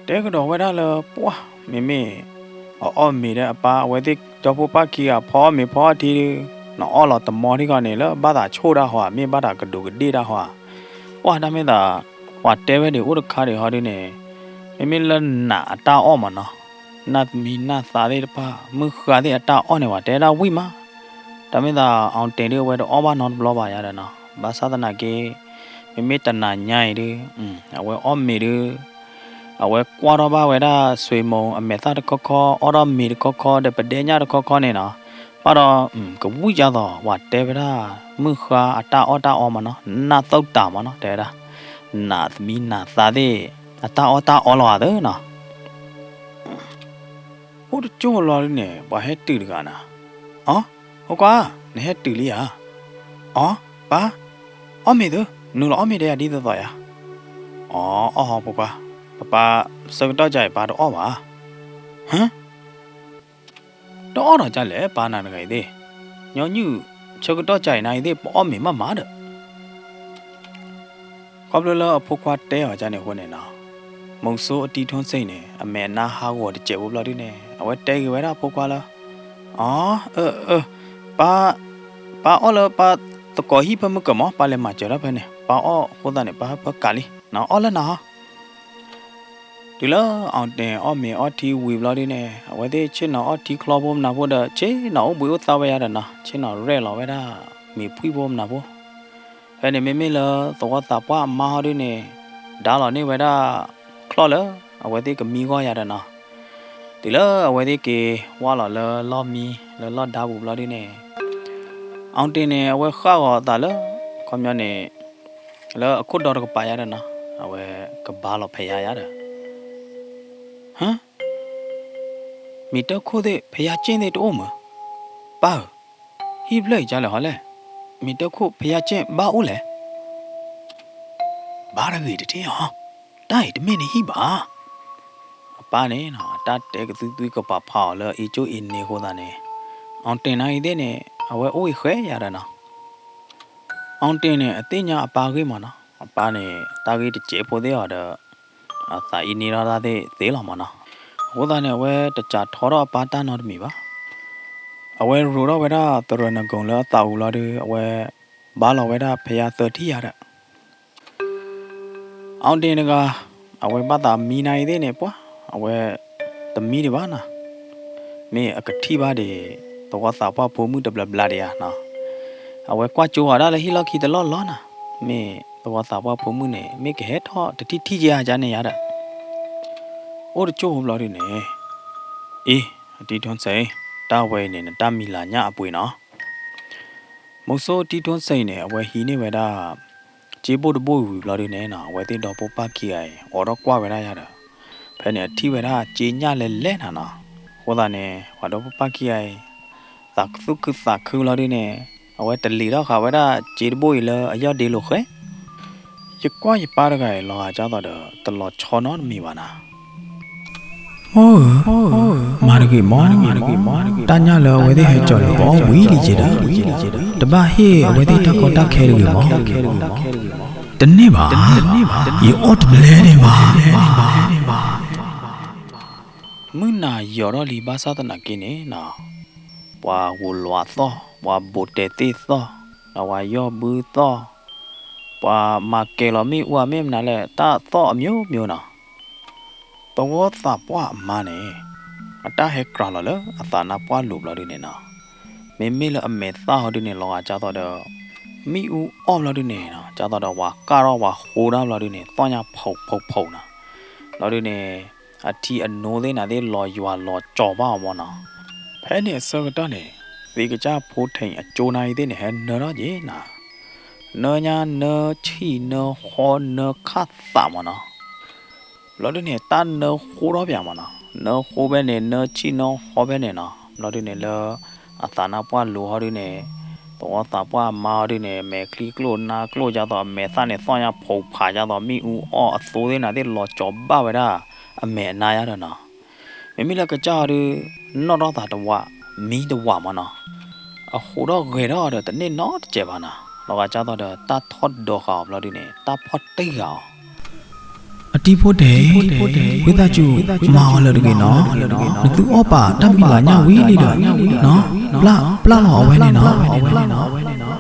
တဲကဒီးဝဲဒၣ်လၢပှၢ် မ့မ့ၢ် အအီၣ်မ့ၤဒီးအပၢ် အဝဲသ့ၣ်ဒီဖိပၢ်ခံဂၤ ဖီအီၣ်မ့ၤဖီအီၣ်ထံဒုး, နအီၣ်လီၤတမီထံကီၢ်န့ၣ် လၢဘၣ်သးဆိၣ်တၢ်ဟီ မ့ၢ်ဘၣ်တၢ်ကဒူးကဒ့ၣ်တၢ်ဟီဧါ. ပှၢ်တၢ်မ့ၢ်သး ပှၤတဲဝဲဒၣ်အိၣ်တခါဒံးဟီဒုးန့ၣ်, မ့မ့ၢ်လၢနးအတၢ်အီၣ်မးနီၤ, နၢ်သမံနၢ်သးသ့ၣ်တဖၣ် မုၢ်ဃါသ့ၣ်အတၢ်အီၣ်န့ၣ် ပှၤတဲဒၣ်ဝံၣ်မး. တၢ်မ့ၢ်သး အီၣ်တ့ၢ်ဒုး အဝဲတအီၣ်ဘၣ်နီတဘျီဘၣ်ယါဒီးနီၤ, ဘၣ်ဆၣ်သနာ်က့ မ့မ့ၢ်တနၤညါအံၤဒုး အဝဲအီၣ်မ့ၤဒုး အဝဲကွၢ်ထီၣ်ဘၣ်ဝဲဒၣ်ဆွ့မိၤအမဲာ်သၣ်တခီခီ အီၣ်ထီၣ်မ့ၤတခီခီ ဒီးပဒဲညၣ်တခီခီန့ၣ်နီၤ, ဘၣ်ဒီး ကဝံၣ်ကသိး ပှၤတဲဝဲဒၣ် မုၢ်ဃါအတၢ်အီၣ်တၢ်အီမးနီၤ, နၢ်သုးတၢ်မးနီၤ တဲဝဲဒၣ်, နးသမံနးသးသ့ၣ် အတၢ်အီၣ်တၢ်အီလီၤသၢနီၤ. အိၣ်တကၠိၢ်လီၤဒုးန့ၣ် ပှၤဟဲတုၤတဂၤနီၤ, အီ ဖိခွါ, နဟဲတုၤလံဧါ. အီ ပၢ်, အီၣ်မ့ၤသု, နုာ်လီၤအီၣ်မ့ၤဒီးယၤဒ်သိးသိးယါ. အီ အီၣ်ဟီဖိခွါ, ပပၢ်ဆၢကတီၢ်ကၢ်အံၤပၢ်တအီၣ်ဘၣ်. ဟၢ တအီၣ်ဒီးကၢ်လဲၣ် ပၢ်နၤတဂၤအံၤသ့ၣ်, ညီနုၢ်ဆၢကတီၢ်ကၢ်အံၤနၤအံၤသ့ၣ် ပအီၣ်မ့ၤမးမးဒီး ခီဖျိလၢအဖိခွါတဲအီၤကၢ်န့ၣ်အဃိန့ၣ်နီၤ, မုဆိုးအတံၤထွန်းစိန်န့ၣ် အမဲာ်နါဟးဂီၤတစဲးဖိဘျီဒုးန့ၣ် အဝဲတဲက့ၤဝဲဒၣ်အဖိခွါလၢ, အီ အၢ အၢ ပၢ်, ပၢ်အီၣ်လၢပၢ်သကိးဟံၣ်ဖၢမုၢ်ကၢၤမး, ပၢ်လဲၤမၤစၢၤတၢ်ဖဲန့ၣ်, ပၢ်အီၣ်အဃိသတးန့ၣ် ပၢ်ဟၢဖၢကးလံ, နအီၣ်လၢနၤဟီ. တုၤလၢအီၣ်တ့ၢ်အီၣ်မ့ၤအီထံဝံၤဘျီဒုးန့ၣ် အဝဲသ့ၣ်ဆ့ၣ်နီၤအီထံချီဖိမနၤဖိဒီး ဆ့ၣ်နီၤအိၣ်ဘှံးအိၣ်သါဝဲယါဒီးနီၤ, ဆ့ၣ်နီၤရဲၣ်လီၤဝဲဒၣ်မ့ၤဖှံဖိမနၤဖိ. ဖဲန့ၣ်မ့မ့ၢ်လၢသဝီသးပှၢ်အမါဟီဒုးန့ၣ် ဒါလီၤန့ၢ်ဝဲဒၣ်ချီၣ်လၢအဝဲသ့ၣ်ကမံဂီၢ်ယါဒီးနီၤ, တုၤလၢအဝဲသ့ၣ်က့ၤဝါလီၤလၢလီၢ်မံလၢလီၢ်ဒါပူၤဘျီဒုးန့ၣ် အီၣ်တ့ၢ်န့ၣ် အဝဲဃၣ်ဂီၤအသးလၢ ခီပညီန့ၣ် လၢအခိၣ်ဒီတကပၤယါဒီးနီၤ, အဝဲကဘါလီၤဖဲးယါယါဒီး, ဟၢ မ့ၢ်တၢ်ခိၣ်သ့ၣ် ဖဲးယါက့ၣ်သ့ၣ်တအိၣ်မုၢ်, ပၢ်ဧၢ, ဟံၣ်ဖျၢၣ်အံၤကၢ်လဲၣ်ဟီလဲၣ်, မ့ၢ်တၢ်ခိၣ်ဖဲးယါက့ၣ်ဘၣ်အိၣ်လဲၣ် ဘၣ်တဂ့ၤတထံၣ်အီၤ, တၢ်အံၤတမ့ၢ်နဟံၣ်ဘၣ်. အပၢ်န့ၣ်နီၤ အတၢ်တဲကသွံသွံကပာ်ဖးအီၤလၢအအံၤကၠိအံၤန့ၣ်အဃိသတးန့ၣ်, အီၣ်တ့ၢ်နာ်အံၤသ့ၣ်န့ၣ် အဝဲအိၣ်အံၤဃဲယၤဒီးနီၤ. အီၣ်တ့ၢ်န့ၣ် အသ့ၣ်ညါအပၢ်ဂ့ၢ်မးနီၤ, အပၢ်န့ၣ် တၢ်ဂ့ၢ်တစဲးဖိသ့ၣ်အီၤဒီး အသးအံၤန့ၢ်ထီၣ်တၢ်သ့ၣ်သ့လီၤမးနီၤ. အဃိသတးန့ၣ် အဝဲတစးထီထီၣ်အပၢ်တၢ်နီတမံၤဘၣ်. အဝဲရိးထီၣ်ဝဲဒၣ်သရၣ်နဂုၤလၢအသးအုးလီၤဒီး အဝဲဘါလီၤဝဲဒၣ်ဖဲယါသၢထံၣ်ယါဒီး အီဒ့တဂၤ အဝဲဘၣ်သးမံနၤအံၤသ့ၣ်န့ၣ် ပှၤ အဝဲတမံဒံးဘၣ်နီၤ. မ့ၢ်အကထံၣ်ဘၣ်ဒံး သဝီသးပှၢ်ဖိမုၣ်တဘျီဘျီဒံးဧါနီၤ. အဝဲကွၢ်ကၠိဃာ်ဒၣ်လၢဟံၣ်လီၢ်ခံတလီၢ်လီၢ်နီၤ. မ့ၢ်သဝီသးပှၢ်ဖိမုၣ်န့ၣ် မ့ၢ်ကဟဲထီၣ်တထံၣ်ထံၣ်က့ၤဧါကန့ၣ်ယါဒီး အိၣ်တကၠိဖိဘျီဒုန့ၣ် အ့ အတံထူစ့ၢ်, တၢ်ဝဲအံၤန့ၣ် နတၢ်မံၤလၤညၣ်အပှ့ၤနီၤ. မုဆိတံထူစ့ၢ်န့ၣ် အဝဲဟံးန့ၢ်ဝဲဒၣ် စ့ဘိၣ်တဘိၣ်ဝံၤဘျီဒုန့ၣ်နီၤ အဝဲသ့ၣ်ဒီဖိပၢ်ခံဂၤအံၤ အိးထီၣ်ကွၢ်ဝဲဒၣ်ယါဒီး ဖဲန့ၣ်အထံၣ်ဝဲဒၣ်စ့ညၣ်လဲၤလဲၤနၤနီၤ. အဃိသတးန့ၣ် ပှၤဒီဖိပၢ်ခံဂၤအံၤ သးသူၣ်ခုသးခုဘျီဒုန့ၣ် အဝဲတလံၤထီၣ်ဃာ်ဝဲဒၣ်စ့တဘိၣ်အံၤလၢအယီၢ်ဒ့လိာ်ဃဲ ယကွၢ်ယပၢ်တဂၤအံၤ လီၤဂာ်ဒ်သိးဒီး တလီၤဆီနီတမံၤဘၣ်နၤ. မ့ၢ်ဧၢ, မၤတဂ့ၤမး, တၢ်ညၣ်လၢအဝဲသ့ၣ်ဟဲကၠီၤန့ၣ် ပအီၣ်ဝံၤလံက့ၤဒီး တဘၣ်ဟ့ၣ်အဝဲသ့ၣ်တၢ်ကီတၢ်ခဲတဂ့ၤမး. တန့ၢ်ဘၣ်, ယအီၣ်တဘျဲန့ၣ်ဘၣ်. မုၢ်နၤယီၤထီၣ်လံဘၣ်ဆၣ်သနာ်က့န့ၣ်နီၤ ပှၤဂိၤလွးသီၣ်, ပှၤဘိးတဲာ်သ့ၣ်သီၣ်, ဒီးပှၤယီၢ်ဘုသီၣ်, ပှၤမၤကဲၤလီၤမ့ၣ်အူအမ့ၢ်မနုၤလဲၣ် တၢ်သီၣ်အမျိုးမျိုးနီၤ. သဝီသးပှၢ်အမါန့ၣ် အတၢ်ဟဲကြၤလီၤလၢအသးနါပှၢ်လိၤဘျီဒုန့ၣ်နီၤ မ့မ့ၢ်လၢအမဲာ်သၣ်ဟီဒုန့ၣ် လီၤဂာ်ဒ်သိးဒီး မ့ၣ်အူအီၣ်ဘျီဒုန့ၣ်နီၤ ဒ်သိးဒီးပှၤကၢ်ထီၣ်ပှၤဃိတၢ်ဘျီဒုန့ၣ် သီၣ်ညါဖုးဖုးဖုးနီၤ. ဘျီဒုန့ၣ် အထံအနိသ့ၣ်နၤသ့ၣ်လီၤယွၤလီၤကၠီၤဘၣ်အီၤမးနီၤ. ဖဲန့ၣ်အဆၢကတီၢ်န့ၣ် သ့ကစၢ်ဖိထံးအကၠိနါအံၤသ့ၣ်န့ၣ် ဟဲနၢထီၣ်က့ၤနၤ နၢညါနၢဆံၣ်နၢဃီနၢခၣ်သးမးနီၤ. ဘျီဒုန့ၣ် တၢ်နၢဃိထီၣ်ပၠးမးနီၤ နၢဃိဖဲန့ၣ် နၢဆံၣ်နၢဃီဖဲန့ၣ်နီၤ. ဘျီဒုန့ၣ်လၢ အသးနါပှၢ်လိၤဟီဒုန့ၣ် သဝီသးပှၢ်အမါဟီဒုန့ၣ် မဲာ်ချံကျိၣ်နါကျိၣ်ဒ်သိးအမဲာ်သၣ်န့ၣ် သီၣ်ညါဖုးဖးဒ်သိးမ့ၣ်အူအီၣ်အသိသ့ၣ်နၤသ့ၣ်လီၤကၠီၤဘၣ်ဝဲဒၣ် အမဲာ်အနါယါဒီးနီၤ. မ့မ့ၢ်လၢကစၢ်ဟီဒု နီၣ်ထီၣ်သးတဝး မံတဝးမးနီၤ. အဃိထီၣ်ဂဲၤထီၣ်ဒီးတန့ၢ်နီတစဲးဘၣ်နီၤ. လီၤဂာ်ဒ်သိးဒီးတၢ်ထီၣ်ဒိးဃာ်အီၤဘျီဒုန့ၣ် တၢ်ဖီၣ်တံၢ်ဃာ်အီၤ အတံဖိတဲာ်, ဝံသးစူၤ မၤအီၤလၢၤတဂ့ၤနီၤ, နသုအီၣ်ပာ်တၢ်မံၤလၤညၣ်ဝံၤလံဒီး ပျၢ်လီၤအဝဲန့ၣ်နီၤ.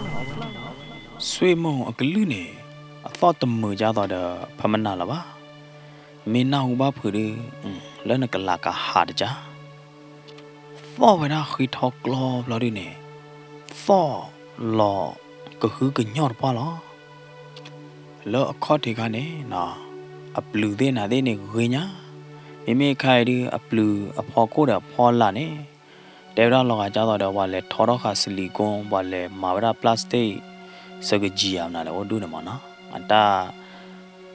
ဆွေမုန့်အကလုၢ်န့ၣ် အသီၣ်တမုာ်ဒ်သိးဒီး ဖဲမနၤလၢၤဘၣ်. မ့ၢ်နၢ်ဟူဘၣ်ဖုးဒု လၢနကလၤကဟးတကၢ် သီၣ်ဝဲဒၣ်ဃံထီကျီဘျီဒုန့ၣ် သီၣ်လီၤကဟုကညီၢ်တပှၢ်လီၤ. လၢအခီၣ်ထံးခါန့ၣ် အပျုၤသ့ၣ်နၤသ့ၣ်န့ၣ်ဂ့ၤညါ, မ့မ့ၢ်ခါအံၤဒု အပျုၤအဖီခိၣ်ဒီးအဖီလာ်န့ၣ် တဲဝဲဒၣ်လီၤဂာ်ဒ်သိးဒီး ပှၤလဲၤထီထီၣ်ဃာ်စလံကိ ပှၤလဲၤမၤဝဲဒၣ် plastic စကယံၤဧါမနုၤလဲၣ် အိၣ်ဒူၣ်န့ၣ်မးနီၤ. အတၢ်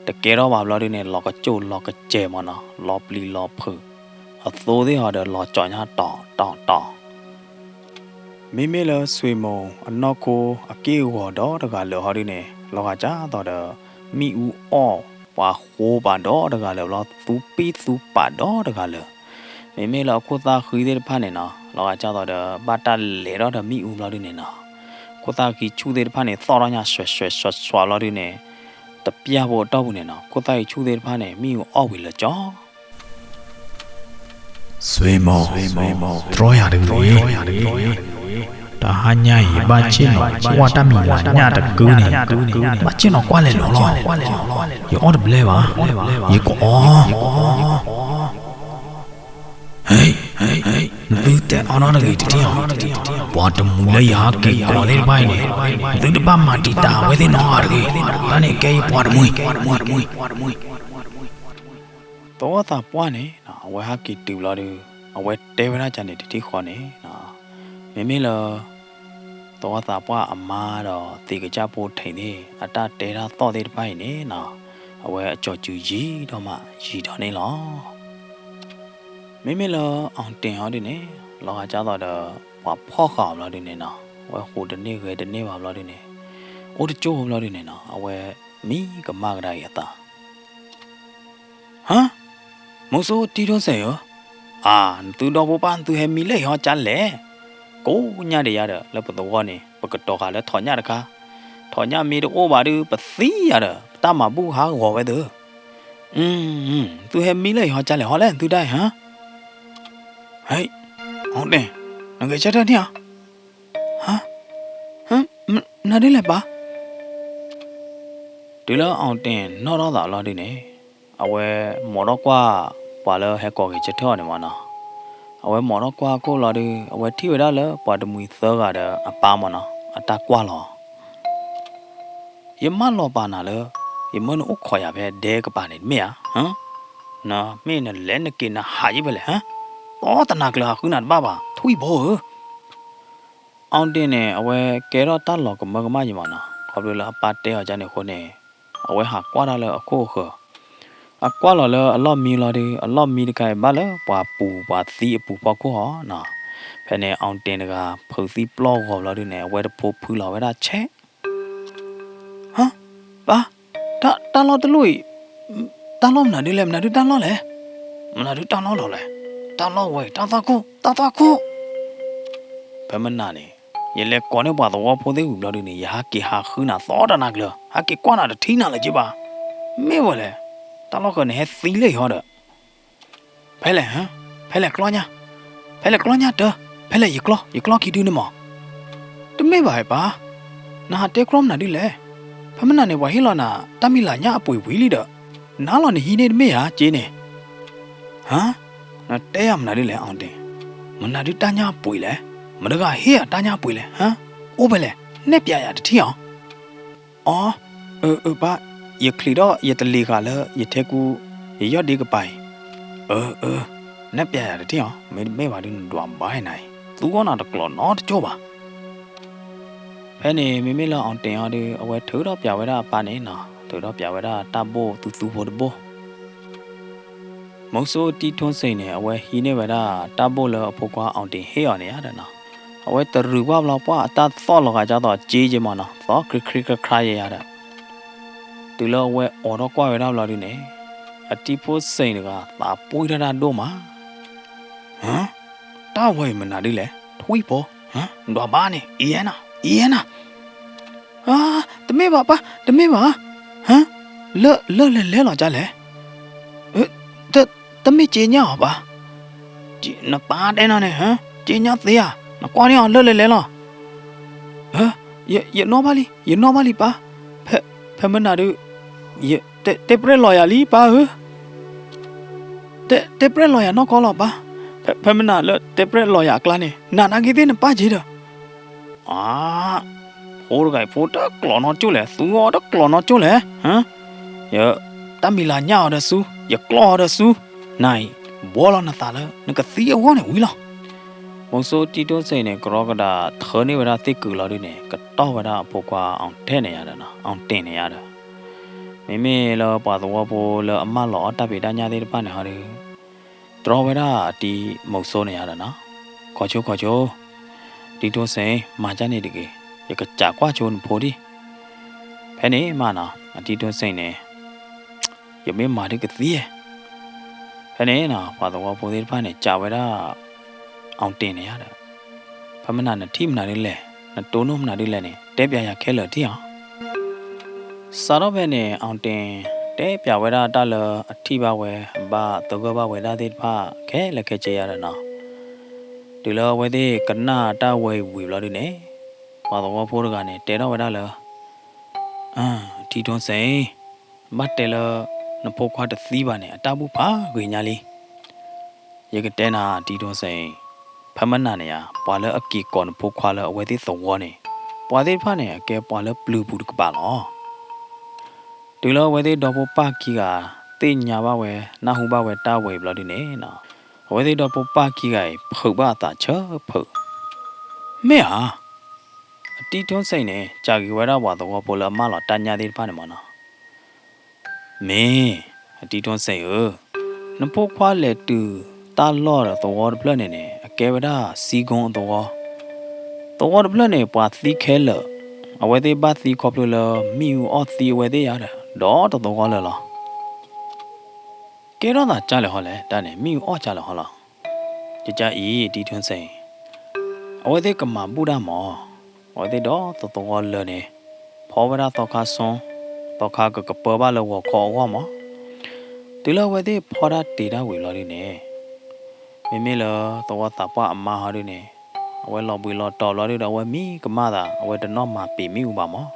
တကဲထီၣ်ဘၣ်ဘျီဒုန့ၣ် လီၤကစူၣ်လီၤကစဲးမးနီၤ, လီၤပျံၤလီၤဖုး, အသိသ့ၣ်ဟီဒီးလီၤကၠီညါတီၤတီၤတီၤ မ့မ့ၢ်လၢဆွေမုန့်အနီၢ်ခိအက့ၢ်အဂီၤဒီတဂၤလၢာ်ဟီဒုန့ၣ် လီၤဂာ်ဒ်သိးဒီး မ့ၣ်အူအီၣ်ပှၤဃိပာ်ဒီတဂၤလၢာ်ဘျီ သူပံသူပာ်ဒီတဂၤလၢာ်. မ့မ့ၢ်လၢအခိၣ်သၣ်ဃံသ့ၣ်တဖၣ်န့ၣ်နီၤ လီၤဂာ်ဒ်သိးဒီး ဘၣ်တၢ်လဲၤထီၣ်ဒီးမ့ၣ်အူဘျီဒုန့ၣ်နီၤ ခိၣ်သၣ်ဃံဆူၣ်သ့ၣ်တဖၣ်န့ၣ် သီၣ်ထီၣ်ညါစွဲးစွဲးစွဲးစွဲးဘျီဒုန့ၣ် တပျၢ်ဖိအတီၢ်ပူၤန့ၣ်နီၤ ခိၣ်သၣ်ဃံဆူၣ်သ့ၣ်တဖၣ်န့ၣ် မ့ၣ်အူအီၣ်ဝံၤလၢာ်ကၠီ ဆွေမုန့်, တြီယၤတဂ့ၤ, တဟါညါအံၤ ဘၣ်ဆ့ၣ်နီၤကွၢ်တၢ်မံၤလၤညၣ်တကုန့ၣ်, ဘၣ်ဆ့ၣ်နီၤကွၢ်လဲၤလီၤလီၤ, ယအီၣ်တဘျဲဘၣ်, ယကအီၣ် ဟ့, နသုတဲအါထီၣ်တဂ့ၤတထံၣ်အီၤ, ပှၤတမှံၤလၢယဟးက့ၤကီးသ့ၣ်တဖၣ်အံၤန့ၣ်, သုတဘၣ်မၤတံာ်တာ်အဝဲသ့ၣ်နီတဂၤတဂ့ၤ, တၢ်န့ၣ်ကဲယပှၤတမှံၤ သဝီသးပှၢ်န့ၣ် အဝဲဟးက့ၤတုၤဘျီဒု အဝဲတဲဝဲဒၣ်ကန့ၣ်တထံၣ်ဃီန့ၣ် မ့မ့ၢ်လၢ သဝီသးပှၢ်အမါဒီးသ့ကစၢ်ဖိထံးန့ၣ် အတၢ်တဲတၢ်သီၣ်သ့ၣ်တဖၣ်အံၤန့ၣ် အဝဲအစီၤစုၤယံာ်ဒီးမးယံာ်ဒီးန့ၣ်လီၤ. မ့မ့ၢ်လၢအီၤတ့ၢ်ဟီဒုန့ၣ် လီၤဂာ်ဒ်သိးဒီး ပှၤဖီၣ်ဃာ်အီၤဘျီဒုန့ၣ်နီၤ အဝဲဟူးတန့ၢ်ဂဲၤတန့ၢ်ဘၣ်ဘျီဒုန့ၣ် အိၣ်တကၠိဘျီဒုန့ၣ်နီၤ အဝဲမံကမၣ်ကဒါအံၤအသး ဟါ, မုဆိတံထီၣ်စဲးဧၢ, အါ, နသုဒီဖိပၢ်နသုဟဲမံလၢဟံၣ်ဟီကၠါလဲၣ်, ကိးညါဒံးယါဒီး လၢပသဝီန့ၣ် ပကတီၤဃာ်လၢထီၣ်ညၣ်တခါ, ထီၣ်ညၣ်မ့ၢ်တအိၣ်ဘၣ်ဒီး ပသံယၤဒီး ပတၢ်မၤဘူၣ်ဟးဂီၤဝဲသု, သုဟဲမံလၢဟံၣ်ဟီကၠါလဲၣ်ဟီလဲၣ် သုတၢ်အံၤဟါ အောင်တင်, နဂဲၤဆၢထၢၣ်န့ၣ်ဧါ. ဟါ, ဟါ, မနုၤဒ်လဲၣ်ပၢ်. တုၤလၢအောင်တင်နီၣ်ထီၣ်သးလီၤဒုန့ၣ်, အဝဲမိာ်ထီၣ်ကွၢ်ပှၤလၢဟဲကိးက့ၤဆၢထၢၣ်အီၤန့ၣ်မၢ်နီၤ. အဝဲမိာ်ထီၣ်ကွၢ်အခိၣ်လီၤဒု, အဝဲထံၣ်ဝဲဒၣ်လၢပှၤတမှံၤသၢဂၤဒီးအပၢ်မၢ်နီၤ, အတၢ်ကွၢ်လီၤ ယမၢလီၤပာ်နၤလၢ ယမၢနအိၣ်ခိးယၤဖဲဒဲကပၤန့ၣ်တမ့ၢ်ဧါ. နမ့ၢ်နလဲၤနက့ၤနဟးယံၤဖဲလဲၣ်, သီတနၤကျၢၤဟးဃုနၤတဘၣ်ဘၣ် ထွံၣ်ဖိဧၢ. အောင်တင်န့ၣ် အဝဲကဲထီၣ်တၢ်လီၤကမၢကမၣ်ယံၤမၢ်နီၤ, ခီဖျိလၢအပၢ်တဲအီၤဒ်န့ၣ်အဃိန့ၣ်, အဝဲဟးကွၢ်တၢ်လၢအခိၣ်အဃၢၤ, အကွၢ်လီၤလၢအလီၢ်မံလီၤဒု, အလီၢ်မံတခါအံၤဘၣ်လၢပှၤပူၤပှၤသံအပူၤဖီခိၣ်ဧါနီၤ. ဖဲန့ၣ် အောင်တင်တဂၤ ဖုးသံပျီၢ်ဂီၤဘျီဒုန့ၣ် အဝဲတဖိဖုလီၤဝဲဒၣ်ဆဲး ဟါ, ပၢ်, တၢ်လီၢ်တလိၣ်အံၤ, တၢ်လီၢ်မနုၤဒ်လဲၣ်, မနုၤဒ်တၢ်လီၢ်လဲၣ်. မနုၤဒ်တၢ်လီၢ်လီၤလဲၣ်. တၢ်လီၢ်ဝဲအံၤ တၢ်သွၣ်ခိၣ်, တၢ်သွၣ်ခိၣ်. ဖဲမနၤန့ၣ်, ယလဲၤကိးန့ၢ်ပှၤသဝီဖိသ့ၣ်ဝံၤဘျီဒုန့ၣ် ယဟးက့ၤဟးဃုနၤသီတနၤကျၢၤ, ဟးက့ၤကွၢ်နၤတထံၣ်နၤလၢၤက့ၤဘၣ်. မ့ၢ်ဝဲလဲၣ်, တၢ်လီၢ်ဃၢၤန့ၣ်ဟဲသံလၢယဟီဒီး ဖဲလဲၣ်, ဖဲလဲၣ်ကျီညါ, ဖဲလဲၣ်ကျီညါတၢ, ဖဲလဲၣ်ယကျီ, ယကျီခံဒုန့ၣ်မး. တမ့ၢ်ဘၣ်ဧါပၢ်, နဟးတဲကြီမနုၤဒ်လဲၣ်. ဖဲမနၤန့ၣ် ပှၤဟ့ၣ်လီၤနၤ တၢ်မံၤလၤညၣ်အပှ့ၤဝံၤလံဒီး, နၤလီၤနဟံးန့ၢ်တမ့ၢ်ဧါ က့န့ၣ်. ဟါ, နတဲယၤမနုၤဒ်လဲၣ် အောင်တင်, မနုၤဒ်တၢ်ညၣ်အပှ့ၤလဲၣ်. မတၤဂၤဟ့ၣ်ယၤတၢ်ညၣ်အပှ့ၤလဲၣ်, ဟါ, အိၣ်ဖဲလဲၣ်, နဲၣ်ပျးယၤတထံၣ်အီၤ. အီ, အၢ အၢ ပၢ်, ယချံးထီၣ်ယတလံၤဃာ်လၢယထဲကူ, ယယီၢ်ဒ့ကပၤအံၤ. အၢ အၢ, နဲၣ်ပျးယၤတထံၣ်အီၤ, မ့တမ့ၢ်ဘၣ်ဒုးနဒွးဘါနၤအံၤ, သူဂီၢ်နၤတကျိးနီတကၠိၢ်ဘၣ်. ဖဲန့ၣ် မ့မ့ၢ်လၢအောင်တင်အီၤဒုး အဝဲထုးထီၣ်ပျးဝဲဒၣ်အပၢ်န့ၣ်နီၤ, ထုးထီၣ်ပျးဝဲဒၣ်တၢ်ဘိၣ်သူသူဖိတဘိၣ် မုဆိုးတံထွန်းစိန်န့ၣ် အဝဲဟံးန့ၢ်ဝဲဒၣ်တၢ်ဘိၣ်လၢအဖိခွါအောင်တင်ဟ့ၣ်အီၤန့ၣ်ယါဒီးနီၤ, အဝဲတရုးကွၢ်ဘျီပှၢ်အတၢ်သီၣ်လီၤဂာ်ကၢ်သိးက့က့မးနီၤ, သီၣ်ခရံခရံခရါခရါယဲယါဒီး, တုၤလၢအဝဲအိးထီၣ်ကွၢ်ဝဲဒၣ်ဘျီဒုန့ၣ်, အတံဖိစိန်တဂၤသးပှံၢ်ထီၣ်တၢ်ဒိၣ်မး ဟါ, တၢ်ဝဲအံၤမနုၤဒ်လဲၣ်, ထွံၣ်ဖိ, ဟါ, နဒွးဘါန့ၣ် အံၤယဲနၤ, အံၤယဲနၤ. တမ့ၢ်ဘၣ်ပၢ်, တမ့ၢ်ဘၣ်, ဟါ, လၢၢ်လဲၤလဲၤလီၤကလဲၣ်. တမ့ၢ်က့ညါအီၤဘၣ်, နပၢ်တဲနၤန့ၣ် ဟါ, က့ညါသ့ဧါ, နကွၢ်န့ၢ်အီၤလၢၢ်လဲၤလဲၤလီၤ. ယနီၣ်ဘၣ်လံ, ယနီၣ်ဘၣ်လံပၢ်, ဖဲမနၤဒုး, တဲပြဲၣ်လီၤယၤလံပၢ်ဧၢ, တဲပြဲၣ်လီၤယၤနီၢ်ကီၢ်လီၤပၢ်, ဖဲမနၤလၢတဲပြဲၣ်လီၤယၤအကျါန့ၣ် နနာ်က့သ့ၣ်နပၢ်က့ဒီး အါ, ဖိတဂၤအံၤဖိတကျိးနီကၠိၢ်လဲၣ်, သူအီၤတကျိးနီကၠိၢ်လဲၣ်, ယတၢ်မံၤလၤညၣ်အီၤဒီးဆူ, ယကျီၢ်အီၤဒီးဆူ, နၤအံၤ, ဘှီလီၤနသးလၢနကသံအဂီၢ်န့ၣ်ဝံၤလီၤ. မုဆိုးတံထွန်းစိန်န့ၣ် ကရီကဒးထၢန့ၢ်ဝဲဒၣ်သ့ၣ်ကုာ်လီၤဒုန့ၣ် ကတီၢ်ဝဲဒၣ်အဖိခွါအောင်တင်န့ၣ်ယါဒီးနီၤ,အောင်တင်န့ၣ်ယါဒီး, မ့မ့ၢ်လၢပှၤသဝီဖိလၢအမၢလီၤအီၣ်တၢ်ဖံးတၢ်ညၣ်သ့ၣ်တဖၣ်န့ၣ်ဟီဒီး တြီဝဲဒၣ်အတံၤမုဆိုးန့ၣ်ယါဒီးနီၤ, ခီဆိခီဆိ, တံထွန်းစိန် မၤကၢ်န့ၣ်တဂ့ၤ, ယကစးကွၢ်ဆိနဖိဒံၣ်. ဖဲန့ၣ်မးနီၤ အတံထွန်းစိန်န့ၣ်, ယမ့ၢ်မၤဒုးကသံ, ဖဲန့ၣ်နီၤ ပှၤသဝီဖိသ့ၣ်တဖၣ်န့ၣ် စံးဝဲဒၣ် အောင်တင်န့ၣ်ယါဒီး, ဖဲမနၤနထံၣ်မနုၤဒ်လဲၣ်, နတိၢ်နီၣ်မနုၤဒ်လဲၣ်န့ၣ် တဲပျးယၤခဲလၢာ်တံၢ်အီၤ. စးထီၣ်ဖဲန့ၣ် အောင်တင် တဲပျးဝဲဒၣ်တၢ်လၢအထံၣ်ဘၣ်ဝဲ အဘၣ်သဂၢၢ်ဘၣ်ဝဲဒၣ်သ့ၣ်တဖၣ်ခဲလၢာ်ခဲဆ့ယါဒီးနီၤ, တုၤလၢအဝဲသ့ၣ်ကနၣ်တၢ်ဝဲအံၤဝံၤဘျီဒုန့ၣ်, ပှၤသဝီဖိတဂၤန့ၣ် တဲထီၣ်ဝဲဒၣ်လၢ အတံထွန်းစိန်, ဘၣ်တဲလၢ နဖိခွါတသံဘၣ်န့ၣ် အတၢ်ဘူၣ်ဖးဂ့ၤညါလံ. ယကတဲနၤ တံထွန်းစိန်, ဖဲမနၤန့ၣ်ဧါ, ပှၤလၢအက့ၤကိးနဖိခွါလၢအဝဲသ့ၣ်သဝီန့ၣ်, ပှၤသ့ၣ်တဖၣ်န့ၣ် အကဲပှၤလၢပျုၤပူၤတကပၤလီၤ. တုၤလၢအဝဲသ့ၣ်ဒီဖိပၢ်ခံဂၤ သ့ၣ်ညါဘၣ်ဝဲ နၢ်ဟူဘၣ်ဝဲတၢ်ဝဲအံၤဘျီဒုန့ၣ်, အဝဲသ့ၣ်ဒီဖိပၢ်ခံဂၤအံၤ ဖုးဘၣ်အသးဆၢဖုး, မ့ၢ်ဧါ အတံထွန်းစိန်န့ၣ် စံးက့ၤဝဲဒၣ်ပှၤသဝီဖိလၢအမၢလီၤတၢ်ညၣ်သ့ၣ်တဖၣ်န့ၣ်မးနီၤ, မ့ၢ်, အတံထွန်းစိန်ဧၢ, နဖိခွါလဲၤတုၤတၢ်လီၢ်ဒီးသဝီတဖျၢၣ်န့ၣ်န့ၣ် အကဲဝဲဒၣ် စံကုန်း အသဝီ, သဝီတဖျၢၣ်န့ၣ် ပှၤသံခဲလၢာ်, အဝဲသ့ၣ်ဘၣ်သံခီဖျိလၢ မ့ၣ်အူအီၣ်သံအဝဲသ့ၣ်ယါဒီး ဒီးတသဝီလၢာ်လီၤ. ကဲထီၣ်သးကၢ်လဲၣ်ဟီလဲၣ် တၢ်န့ၣ် မ့ၣ်အူအီၣ်ကၢ်လဲၣ်ဟီလီၤ. ကကၢ်အံၤ တံထွန်းစိန်, အဝဲသ့ၣ်ကမၤဘူၣ်တၢ်မး, အဝဲသ့ၣ်ဒီးသဝီလၢာ်န့ၣ် ဖီဝဲဒၣ်သီခါဆိ, သီခါကကပၢဘၣ်လၢဂီၤခီအဂီၢ်မး, တုၤလၢအဝဲသ့ၣ်ဖီတၢ်တ့ၢ်တၢ်ဝံၤလီၤဒုန့ၣ် မ့မ့ၢ်လၢသဝီသးပှၢ်အမါဟီဒုန့ၣ်, အဝဲလီၤဘှံးလီၤတီၤဘျီဒုဒီး အဝဲမံကမၣ်သး, အဝဲတနီၣ်မၤပ့ၤမ့ၣ်အူဘၣ်မး.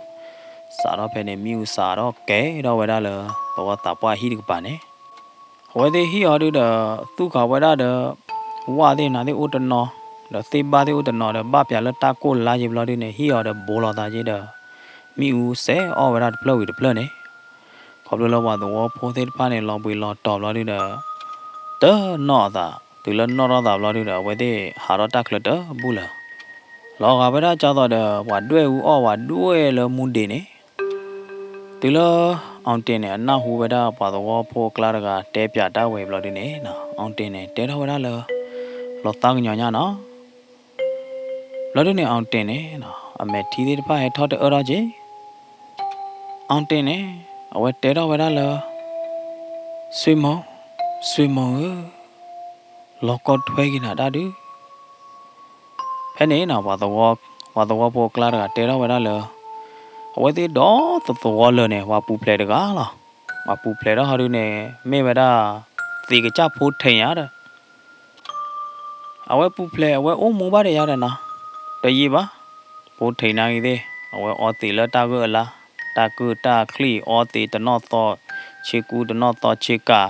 စးထီၣ်ဖဲန့ၣ် မ့ၣ်အူစးထီၣ်ကဲထီၣ်ဝဲဒၣ်လၢသဝီသးပှၢ်ဟံၣ်တကပၤန့ၣ်, အဝဲသ့ၣ်ဟံၣ်အီၤဒုဒီး သူၣ်ဃာ်ဝဲဒၣ်ဒီး ဝၣ်သ့ၣ်နၤသ့ၣ်အိၣ်တနီၤ, ဒီးသ့ၣ်ဘၣ်သ့ၣ်အိၣ်တနီၤဒီး ဘၣ်ပၠးလၢတၢ်ကိၢ်လါယ့ဘျီဒုန့ၣ် ဟံၣ်အီၤဒီးဘိလီၤသးယ့ဒီး မ့ၣ်အူစဲးအီၣ်ဝဲဒၣ်တဖျၢၣ်ဝံၤတဖျၢၣ်န့ၣ်, ခီဖျိလၢပှၤသဝီဖိသ့ၣ်တဖၣ်န့ၣ် လီၤဘှံးလီၤတီၤဘျီဒုဒီး တနီၣ်အသး, တုၤလၢနီၣ်ထီၣ်သးဘျီဒုဒီး အဝဲသ့ၣ်ဟးထီၣ်တၢ်ချၢတဘူၣ်လၢၤ, လီၤဂာ်ဝဲဒၣ်ကၢ်သိးဒီး ပှၤဒွဲၣ်အူအီၣ်ပှၤဒွဲၣ်လၢမူဒံးန့ၣ်, တုၤလၢ အီၣ်တ့ၢ်န့ၣ် အနၢ်ဟူဝဲဒၣ်ပှၤသဝီဖိအကျါတဂၤတဲပၠးတၢ်ဝဲဘျီဒုန့ၣ်, အီၣ်တ့ၢ်န့ၣ် တဲထီၣ်ဝဲဒၣ်လၢ လီၤသးကညီၤညါနီၤ ဘျီဒုန့ၣ် အီၣ်တ့ၢ်န့ၣ် အမဲာ်ထံသ့ၣ်တဖၣ်ဟဲထီၣ်တအၢထီၣ်က့ၤ, အီၣ်တ့ၢ်န့ၣ် အဝဲတဲထီၣ်ဝဲဒၣ်လၢ ဆွေမုန့်, ဆွေမုန့်ဧၢ, လီၤကီထွဲက့ၤနၤဒၣ်ဒုး ဖဲန့ၣ်နီၤ ပှၤသဝီဖိအကျါတဂၤတဲထီၣ်ဝဲဒၣ်လၢ အဝဲသ့ၣ်ဒီးသဝီလၢာ်န့ၣ် ပှၤပူၤဖျဲးတဂၤလီၤ. ပှၤပူၤဖျဲးထီၣ်ဟီဒုန့ၣ် မ့ၢ်ဝဲဒၣ် သံးကစၢ်ဖိထံးညါဒီး အဝဲပူၤဖျဲး အဝဲအိၣ်မူဘၣ်ဒီးယၤဒီးနီၤ, တယံာ်ဘၣ်, ဖိထံးနာ်က့ၤသ့ၣ် အဝဲအီသံးလၢတၢ်ဂၢၢ်အလါ, တၢ်ကုၢ်တၢ်ချံၣ် အီသံးတနီၣ်သီ, ဆ့ကူတနီၣ်သီဆ့ကၤ,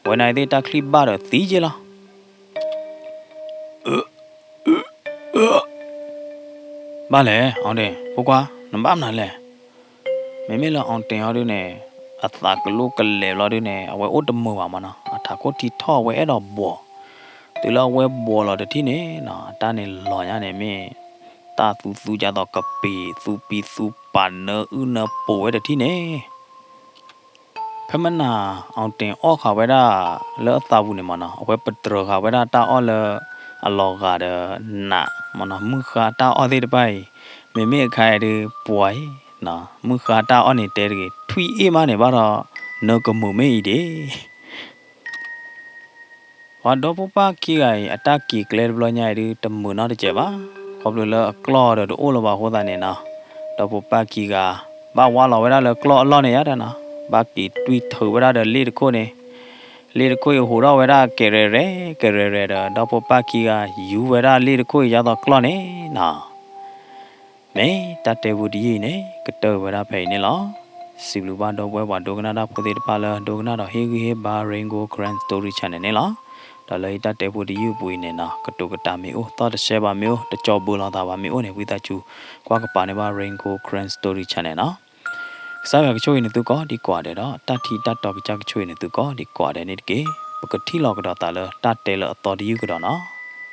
ဝဲနာ်က့ၤသ့ၣ်တၢ်ချံၣ်ဘၣ်ဒီးသံက့ၤလီၤ. ဘၣ်လဲၣ် အီၣ်တ့ၢ် ဖိခွါ နဘၣ်မနုၤလဲၣ်. မ့မ့ၢ်လၢအီၣ်တ့ၢ်ဟီဒုန့ၣ် အသးကလိကလဲာ်ဘျီဒုန့ၣ် အဝဲအိၣ်တမုာ်ဘၣ်မးနီၤ, အထးခိၣ်ထံထီၣ်အဝဲအဲၣ်ဒိးဘှီး, တုၤလၢအဝဲဘှီးလီၤတထံၣ်န့ၣ်နီၤ အတၢ်န့ၣ်လီၤညါန့ၣ်မ့ၢ် တၢ်သူသူဒ်သိးကပ့ၤ သူပံသူပာ်နၢအုၣ်နၢပိာ်ဝဲတထံၣ်န့ၣ် ဖဲမနၤ အီၣ်တ့ၢ်အီၣ်ဃာ်ဝဲဒၣ်လၢအသးပူၤန့ၣ်မးနီၤ အဝဲပတြၢၤဃာ်ဝဲဒၣ်တၢ်အီၣ်လၢအလီၤဂာ်ဒီးနးမးနီၤ, မုၢ်ဃါတၢ်အီၣ်သ့ၣ်တဖၣ်အံၤ မ့မ့ၢ်အခါအံၤဒုးပှၤအံၤ မုၢ်ဃါတၢ်အီၣ်န့ၣ်တဲတဂ့ၤ ထွံၣ်အ့ၣ်မးန့ၣ် ဘၣ်ဒီးနၢကမုာ်မ့ၢ်အံၤဒၣ် ပှၤဒီဖိပၢ်ခံဂၤအံၤ အတၢ်က့ၤကျဲတဘျီညါအံၤဒုး တမုာ်နီတစဲးဘၣ်. ခီဖျိလၢအကျီၢ်ဒီးတအိၣ်လၢၤဘၣ်အဃိသတးန့ၣ်နီၤ, ဒီဖိပၢ်ခံဂၤ ဘၣ်ဝါလီၤဝဲဒၣ်လၢကျီၢ်အလီၢ်န့ၣ်ယါဒီးနီၤ, ဘၣ်က့ၤတွံၢ်ထုးဝဲဒၣ်ဒီးလ့ၣ်တခိၣ်န့ၣ်, လ့ၣ်တခိၣ်အံၤဟူးထီၣ်ဝဲဒၣ်ကဲးရဲၣ်ရဲၣ် ကဲးရဲၣ်ရဲၣ်ဒီး ဒီဖိပၢ်ခံဂၤ ယူၤဝဲဒၣ်လ့ၣ်တခိၣ်အံၤယါသိးကျီၢ်န့ၣ်နီၤ မ့ၢ်တၢ်တဲဖိတယုၢ်အံၤန့ၣ် ကတၢၢ်ဝဲဒၣ်ဖဲအံၤန့ၣ်လီၤ. စံးဘျုးဘၣ်ဒီပုၢ်ဝဲၢ်ပှၤဒိကနၣ်တၢ်ဖိသ့ၣ်တဖၣ်လၢ ဒိကနၣ်ဒီးဟ့ၣ်ဂံၢ်ဟ့ၣ်ဘါ Rain Gold Karen Story Channel န့ၣ်လီၤ. ဒီးလၢယတၢ်တဲဖိတယုၢ်အပူၤအံၤန့ၣ်နီၤ ကတိၤကတာ်မ့ၢ်အိၣ် သီၣ်တဆှဲဘၣ်မ့ၢ်အိၣ် တကၠီဘၢလီၤသးဘၣ်မ့ၢ်အိၣ်န့ၣ် ဝံသးစူၤကွၢ်ကပၤန့ၢ်ဘၣ် Rain Gold Karen Story Channel နီၤ. ကစၢ်ယွၤကဆိၣ်ဂ့ၤနသုကိးဒံကိးဂၤဒဲးဒီး တၢ်ထံၣ်တၢ်တီကစၢ်ကဆိၣ်ဂ့ၤနသုကိးဒံကိးဂၤဒဲးန့ၣ်တက့ၢ်. ပကထံၣ်လိာ်ကဒီးသးလၢတၢ်တဲလၢအသီတယုၢ်ကဒီးနီၤ.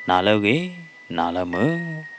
နၤလၢအဂ့ၤ, နၤလၢမုာ်.